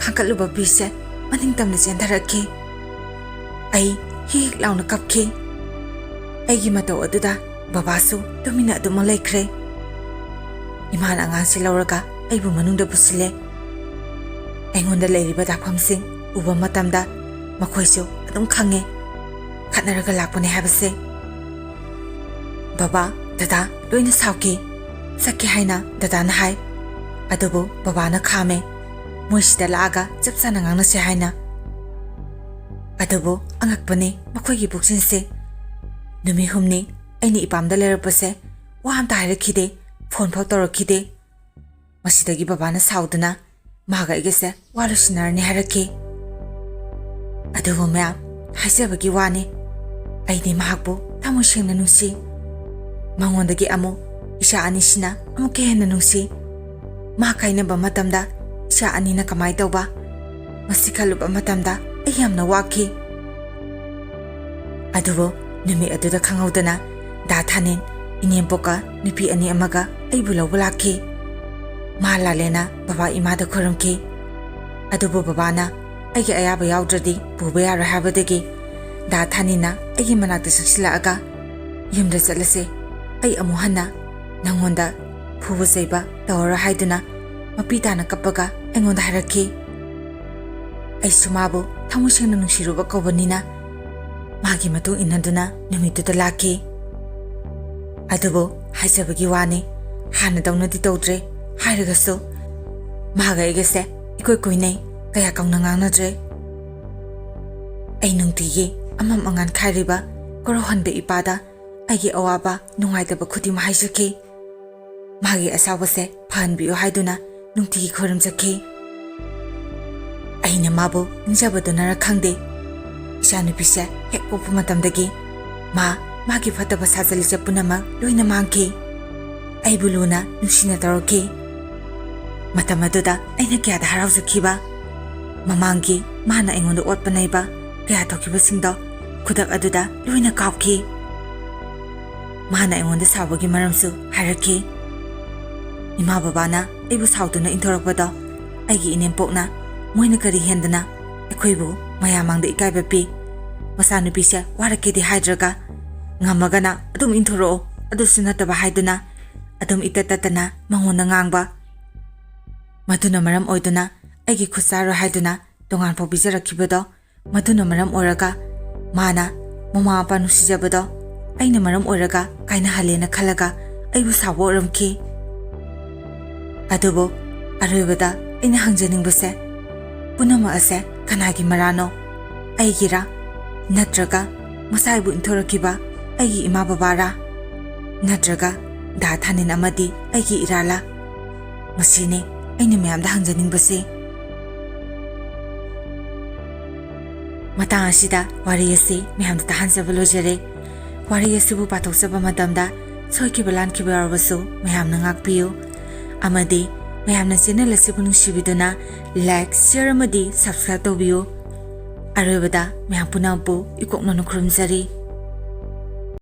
ꯈꯥꯡꯀꯠꯂꯨꯕ ꯕꯤꯁꯁꯦ ꯃꯅꯤꯡ ꯇꯝꯅ ꯆꯦꯟꯊꯔꯛꯈꯤ꯫ ꯑꯩ ꯍꯤꯛ ꯍꯤꯛ ꯂꯥꯎꯅ ꯀꯞꯈꯤ꯫ ꯑꯩꯒꯤ ꯃꯇꯧ ꯑꯗꯨꯗ ꯕꯕꯥꯁꯨ ꯇꯨꯃꯤꯟꯅ ꯑꯗꯨꯃꯛ ꯂꯩꯈ꯭ꯔꯦ꯫ ꯏꯃꯥꯅ ꯑꯉꯥꯡꯁꯤ ꯂꯧꯔꯒ ꯑꯩꯕꯨ ꯃꯅꯨꯡꯗ ꯄꯨꯁꯤꯜꯂꯦ꯫ ꯑꯩꯉꯣꯟꯗ ꯂꯩꯔꯤꯕ ꯗꯥꯛꯐꯝꯁꯤꯡ ꯎꯕ ꯃꯇꯝꯗ ꯃꯈꯣꯏꯁꯨ ꯑꯗꯨꯝ ꯈꯪꯉꯦ ꯈꯠꯅꯔꯒ ꯂꯥꯛꯄꯅꯦ ꯍꯥꯏꯕꯁꯦ꯫ "ꯕꯕꯥ, ꯗꯗꯥ ꯂꯣꯏꯅ ꯁꯥꯎꯈꯤ꯫ ꯆꯠꯀꯦ ꯍꯥꯏꯅ ꯗꯗꯥꯅ ꯍꯥꯏ꯫ ꯑꯗꯨꯕꯨ ꯕꯕꯥꯅ ꯈꯥꯝꯃꯦ꯫ ꯃꯣꯏꯁꯤꯗ ꯂꯥꯛꯑꯒ ꯆꯞ ꯆꯥꯅ ꯉꯥꯡꯅꯁꯦ ꯍꯥꯏꯅ"꯫ ꯑꯗꯨꯕꯨ ꯑꯉꯛꯄꯅꯤ ꯃꯈꯣꯏꯒꯤ ꯄꯨꯛꯆꯦꯜꯁꯦ꯫ ꯅꯨꯃꯤꯠ ꯍꯨꯝꯅꯤ ꯑꯩꯅ ꯏꯄꯥꯝꯗ ꯂꯩꯔꯛꯄꯁꯦ ꯋꯥ ꯑꯝꯇ ꯍꯥꯏꯔꯛꯈꯤꯗꯦ, ꯐꯣꯟ ꯐꯥꯎ ꯇꯧꯔꯛꯈꯤꯗꯦ꯫ ꯃꯁꯤꯗꯒꯤ ꯕꯕꯥꯅ ꯁꯥꯎꯗꯨꯅ ꯃꯥꯒ ꯑꯩꯒꯁꯦ ꯋꯥ ꯂꯣꯏꯁꯤꯟꯅꯔꯅꯤ ꯍꯥꯏꯔꯛꯈꯤ꯫ ꯑꯗꯨꯕꯨ ꯃꯌꯥꯝ, ꯍꯥꯏꯖꯕꯒꯤ ꯋꯥꯅꯤ, ꯑꯩꯗꯤ ꯃꯍꯥꯛꯄꯨ ꯊꯃꯣꯏ ꯁꯦꯡꯅ ꯅꯨꯡꯁꯤ꯫ ꯃꯉꯣꯟꯗꯒꯤ ꯑꯃꯨꯛ ꯏꯆꯥ ꯑꯅꯤꯁꯤꯅ ꯑꯃꯨꯛꯀ ꯍꯦꯟꯅ ꯅꯨꯡꯁꯤ꯫ ꯃꯥ ꯀꯥꯏꯅꯕ ꯃꯇꯝꯗ ꯏꯆꯥ ꯑꯅꯤꯅ ꯀꯃꯥꯏ ꯇꯧꯕ? ꯃꯁꯤ ꯈꯜꯂꯨꯕ ꯃꯇꯝꯗ ꯑꯩ ꯌꯥꯝꯅ ꯋꯥꯈꯤ꯫ ꯑꯗꯨꯕꯨ ꯅꯨꯃꯤꯠ ꯑꯗꯨꯗ ꯈꯪꯍꯧꯗꯅ ꯗꯥ ꯊꯥꯅꯤꯟ ꯏꯅꯦꯝꯄꯣꯛꯀ ꯅꯨꯄꯤ ꯑꯅꯤ ꯑꯃꯒ ꯑꯩꯕꯨ ꯂꯧꯕ ꯂꯥꯛꯈꯤ꯫ ꯃꯥ ꯂꯥꯂꯦꯅ ꯕꯕꯥ ꯏꯃꯥꯗ ꯈꯨꯔꯨꯝꯈꯤ꯫ ꯑꯗꯨꯕꯨ ꯕꯕꯥꯅ ꯑꯩꯒꯤ ꯑꯌꯥꯕ ꯌꯥꯎꯗ꯭ꯔꯗꯤ ꯄꯨꯕ ꯌꯥꯔꯣꯏ ꯍꯥꯏꯕꯗꯒꯤ ꯗꯥ ꯊꯥꯅꯤꯟꯅ ꯑꯩꯒꯤ ꯃꯅꯥꯛꯇ ꯆꯪꯁꯤꯜꯂꯛꯑꯒ, "ꯌꯨꯝꯗ ꯆꯠꯂꯁꯦ, ꯑꯩ ꯑꯃꯨꯛ ꯍꯟꯅ ꯅꯪꯉꯣꯟꯗ ꯐꯨꯕ ꯆꯩꯕ ꯇꯧꯔꯔꯣꯏ" ꯍꯥꯏꯗꯨꯅ ꯃꯄꯤ ꯇꯥꯅ ꯀꯞꯄꯒ ꯑꯩꯉꯣꯟꯗ ꯍꯥꯏꯔꯛꯈꯤ꯫ ꯑꯩꯁꯨ ꯃꯥꯕꯨ ꯊꯃꯣꯏ ꯁꯦꯡꯅ ꯅꯨꯡꯁꯤꯔꯨꯕ ꯀꯧꯕꯅꯤꯅ ꯃꯥꯒꯤ ꯃꯇꯨꯡ ꯏꯟꯅꯗꯨꯅ ꯅꯨꯃꯤꯠꯇꯨꯗ ꯂꯥꯛꯈꯤ꯫ ꯑꯗꯨꯕꯨ ꯍꯥꯏꯖꯕꯒꯤ ꯋꯥꯅꯤ, ꯍꯥꯟꯅꯗꯧꯅꯗꯤ ꯇꯧꯗ꯭ꯔꯦ ꯍꯥꯏꯔꯒꯁꯨ ꯃꯥꯒ ꯑꯩꯒꯁꯦ ꯏꯀꯣꯏ ꯀꯣꯏꯅꯩ, ꯀꯌꯥ ꯀꯧꯅ ꯉꯥꯡꯅꯗ꯭ꯔꯦ꯫ ꯑꯩ ꯅꯨꯡꯇꯤꯒꯤ ꯑꯃꯝ ꯑꯉꯥꯟ ꯈꯥꯏꯔꯤꯕ ꯀꯣꯔꯧꯍꯟꯕ ꯏꯄꯥꯗ ꯑꯩꯒꯤ ꯑꯋꯥꯕ ꯅꯨꯡꯉꯥꯏꯇꯕ ꯈꯨꯗꯤꯡꯃꯛ ꯍꯥꯏꯖꯈꯤ꯫ ꯃꯥꯒꯤ ꯑꯁꯥꯎꯕꯁꯦ ꯐꯍꯟꯕꯤꯌꯨ ꯍꯥꯏꯗꯨꯅ ꯅꯨꯡꯇꯤꯒꯤ ꯈꯨꯔꯨꯝꯖꯈꯤ꯫ ꯑꯩꯅ ꯃꯥꯕꯨ ꯅꯤꯡꯖꯕꯗꯨꯅꯔ ꯈꯪꯗꯦ, ꯏꯆꯥꯅꯨꯄꯤꯁꯦ ꯍꯦꯛ ꯄꯣꯛꯄ ꯃꯇꯝꯗꯒꯤ ꯃꯥ ꯃꯥꯒꯤ ꯐꯠꯇꯕ ꯁꯥꯖꯜꯂꯤꯁꯦ ꯄꯨꯝꯅꯃꯛ ꯂꯣꯏꯅ ꯃꯥꯡꯈꯤ꯫ ꯑꯩꯕꯨ ꯂꯨꯅ ꯅꯨꯡꯁꯤꯅ ꯇꯧꯔꯛꯈꯤ꯫ ꯃꯇꯝ ꯑꯗꯨꯗ ꯑꯩꯅ ꯀꯌꯥꯗ ꯍꯔꯥꯎꯖꯈꯤꯕ! ꯃꯃꯥꯡꯒꯤ ꯃꯥꯅ ꯑꯩꯉꯣꯟꯗ ꯑꯣꯠꯄ ꯅꯩꯕ ꯀꯌꯥ ꯇꯧꯈꯤꯕꯁꯤꯡꯗꯣ ꯈꯨꯗꯛ ꯑꯗꯨꯗ ꯂꯣꯏꯅ ꯀꯥꯎꯈꯤ꯫ ꯃꯥꯅ ꯑꯩꯉꯣꯟꯗ ꯁꯥꯎꯕꯒꯤ ꯃꯔꯝꯁꯨ ꯍꯥꯏꯔꯛꯈꯤ꯫ ꯏꯃꯥ ꯕꯕꯥꯅ ꯑꯩꯕꯨ ꯁꯥꯎꯗꯨꯅ ꯏꯟꯊꯣꯔꯛꯄꯗꯣ ꯑꯩꯒꯤ ꯏꯅꯦꯝꯄꯣꯛꯅ ꯃꯣꯏꯅ ꯀꯔꯤ ꯍꯦꯟꯗꯅ ꯑꯩꯈꯣꯏꯕꯨ ꯃꯌꯥꯝ ꯃꯥꯡꯗ ꯏꯀꯥꯏꯕ ꯄꯤ꯫ ꯃꯆꯥꯅꯨꯄꯤꯁꯦ ꯋꯥꯔꯛꯀꯦꯗꯤ ꯍꯥꯏꯗ꯭ꯔꯒ ꯉꯝꯃꯒꯅ ꯑꯗꯨꯝ ꯏꯟꯊꯣꯔꯛꯑꯣ, ꯑꯗꯨꯁꯨ ꯅꯠꯇꯕ ꯍꯥꯏꯗꯨꯅ ꯑꯗꯨꯝ ꯏꯇꯠ ꯇꯠꯇꯅ ꯃꯉꯣꯟꯗ ꯉꯥꯡꯕ꯫ ꯃꯗꯨꯅ ꯃꯔꯝ ꯑꯣꯏꯗꯨꯅ ꯑꯩꯒꯤ ꯈꯨꯠ ꯆꯥꯔꯣꯏ ꯍꯥꯏꯗꯨꯅ ꯇꯣꯉꯥꯟ ꯐꯥꯎ ꯄꯤꯖꯔꯛꯈꯤꯕꯗꯣ, ꯃꯗꯨꯅ ꯃꯔꯝ ꯑꯣꯏꯔꯒ ꯃꯥꯅ ꯃꯃꯥ ꯃꯄꯥ ꯅꯨꯡꯁꯤꯖꯕꯗꯣ ꯑꯩꯅ ꯃꯔꯝ ꯑꯣꯏꯔꯒ ꯀꯥꯏꯅꯍꯜꯂꯦꯅ ꯈꯜꯂꯒ ꯑꯩꯕꯨ ꯁꯥꯎꯕ ꯑꯣꯏꯔꯝꯈꯤ꯫ ꯑꯗꯨꯕꯨ ꯑꯔꯣꯏꯕꯗ ꯑꯩꯅ ꯍꯪꯖꯅꯤꯡꯕꯁꯦ, ꯄꯨꯝꯅꯃꯛ ꯑꯁꯦ ꯀꯅꯥꯒꯤ ꯃꯔꯥꯅꯣ? ꯑꯩꯒꯤꯔꯥ? ꯅꯠꯇ꯭ꯔꯒ ꯃꯁꯥꯏꯕꯨ ꯏꯟꯊꯣꯔꯛꯈꯤꯕ ꯑꯩꯒꯤ ꯏꯃꯥ ꯕꯕꯥꯔꯥ? ꯅꯠꯇ꯭ꯔꯒ ꯗꯥ ꯊꯥꯅꯤꯟ ꯑꯃꯗꯤ ꯑꯩꯒꯤ ꯏꯔꯥꯜꯂꯥ? ꯃꯁꯤꯅꯤ ꯑꯩꯅ ꯃꯌꯥꯝꯗ ꯍꯪꯖꯅꯤꯡꯕꯁꯤ꯫ ꯃꯇꯥꯡ ꯑꯁꯤꯗ ꯋꯥꯔꯤ ꯑꯁꯤ ꯃꯌꯥꯝꯗ ꯇꯥꯍꯟꯖꯕ ꯂꯣꯏꯖꯔꯦ꯫ ꯋꯥꯔꯤ ꯑꯁꯤꯕꯨ ꯄꯥꯊꯣꯛꯆꯕ ꯃꯇꯝꯗ ꯁꯣꯏꯈꯤꯕ ꯂꯥꯟꯈꯤꯕ ꯌꯥꯎꯔꯕꯁꯨ ꯃꯌꯥꯝꯅ ꯉꯥꯛꯄꯤꯌꯨ, ꯑꯃꯗꯤ ꯃꯌꯥꯝꯅ ꯆꯦꯅꯦꯜ ꯑꯁꯤꯕꯨ ꯅꯨꯡꯁꯤꯕꯤꯗꯨꯅ like, share ꯑꯃꯗꯤ subscribe ꯇꯧꯕꯤꯌꯨ꯫ ꯑꯔꯣꯏꯕꯗ ꯃꯌꯥꯝ ꯄꯨꯝꯅꯃꯛꯄꯨ ꯏꯀꯣꯛꯅꯅ ꯈꯨꯔꯨꯝꯖꯔꯤ꯫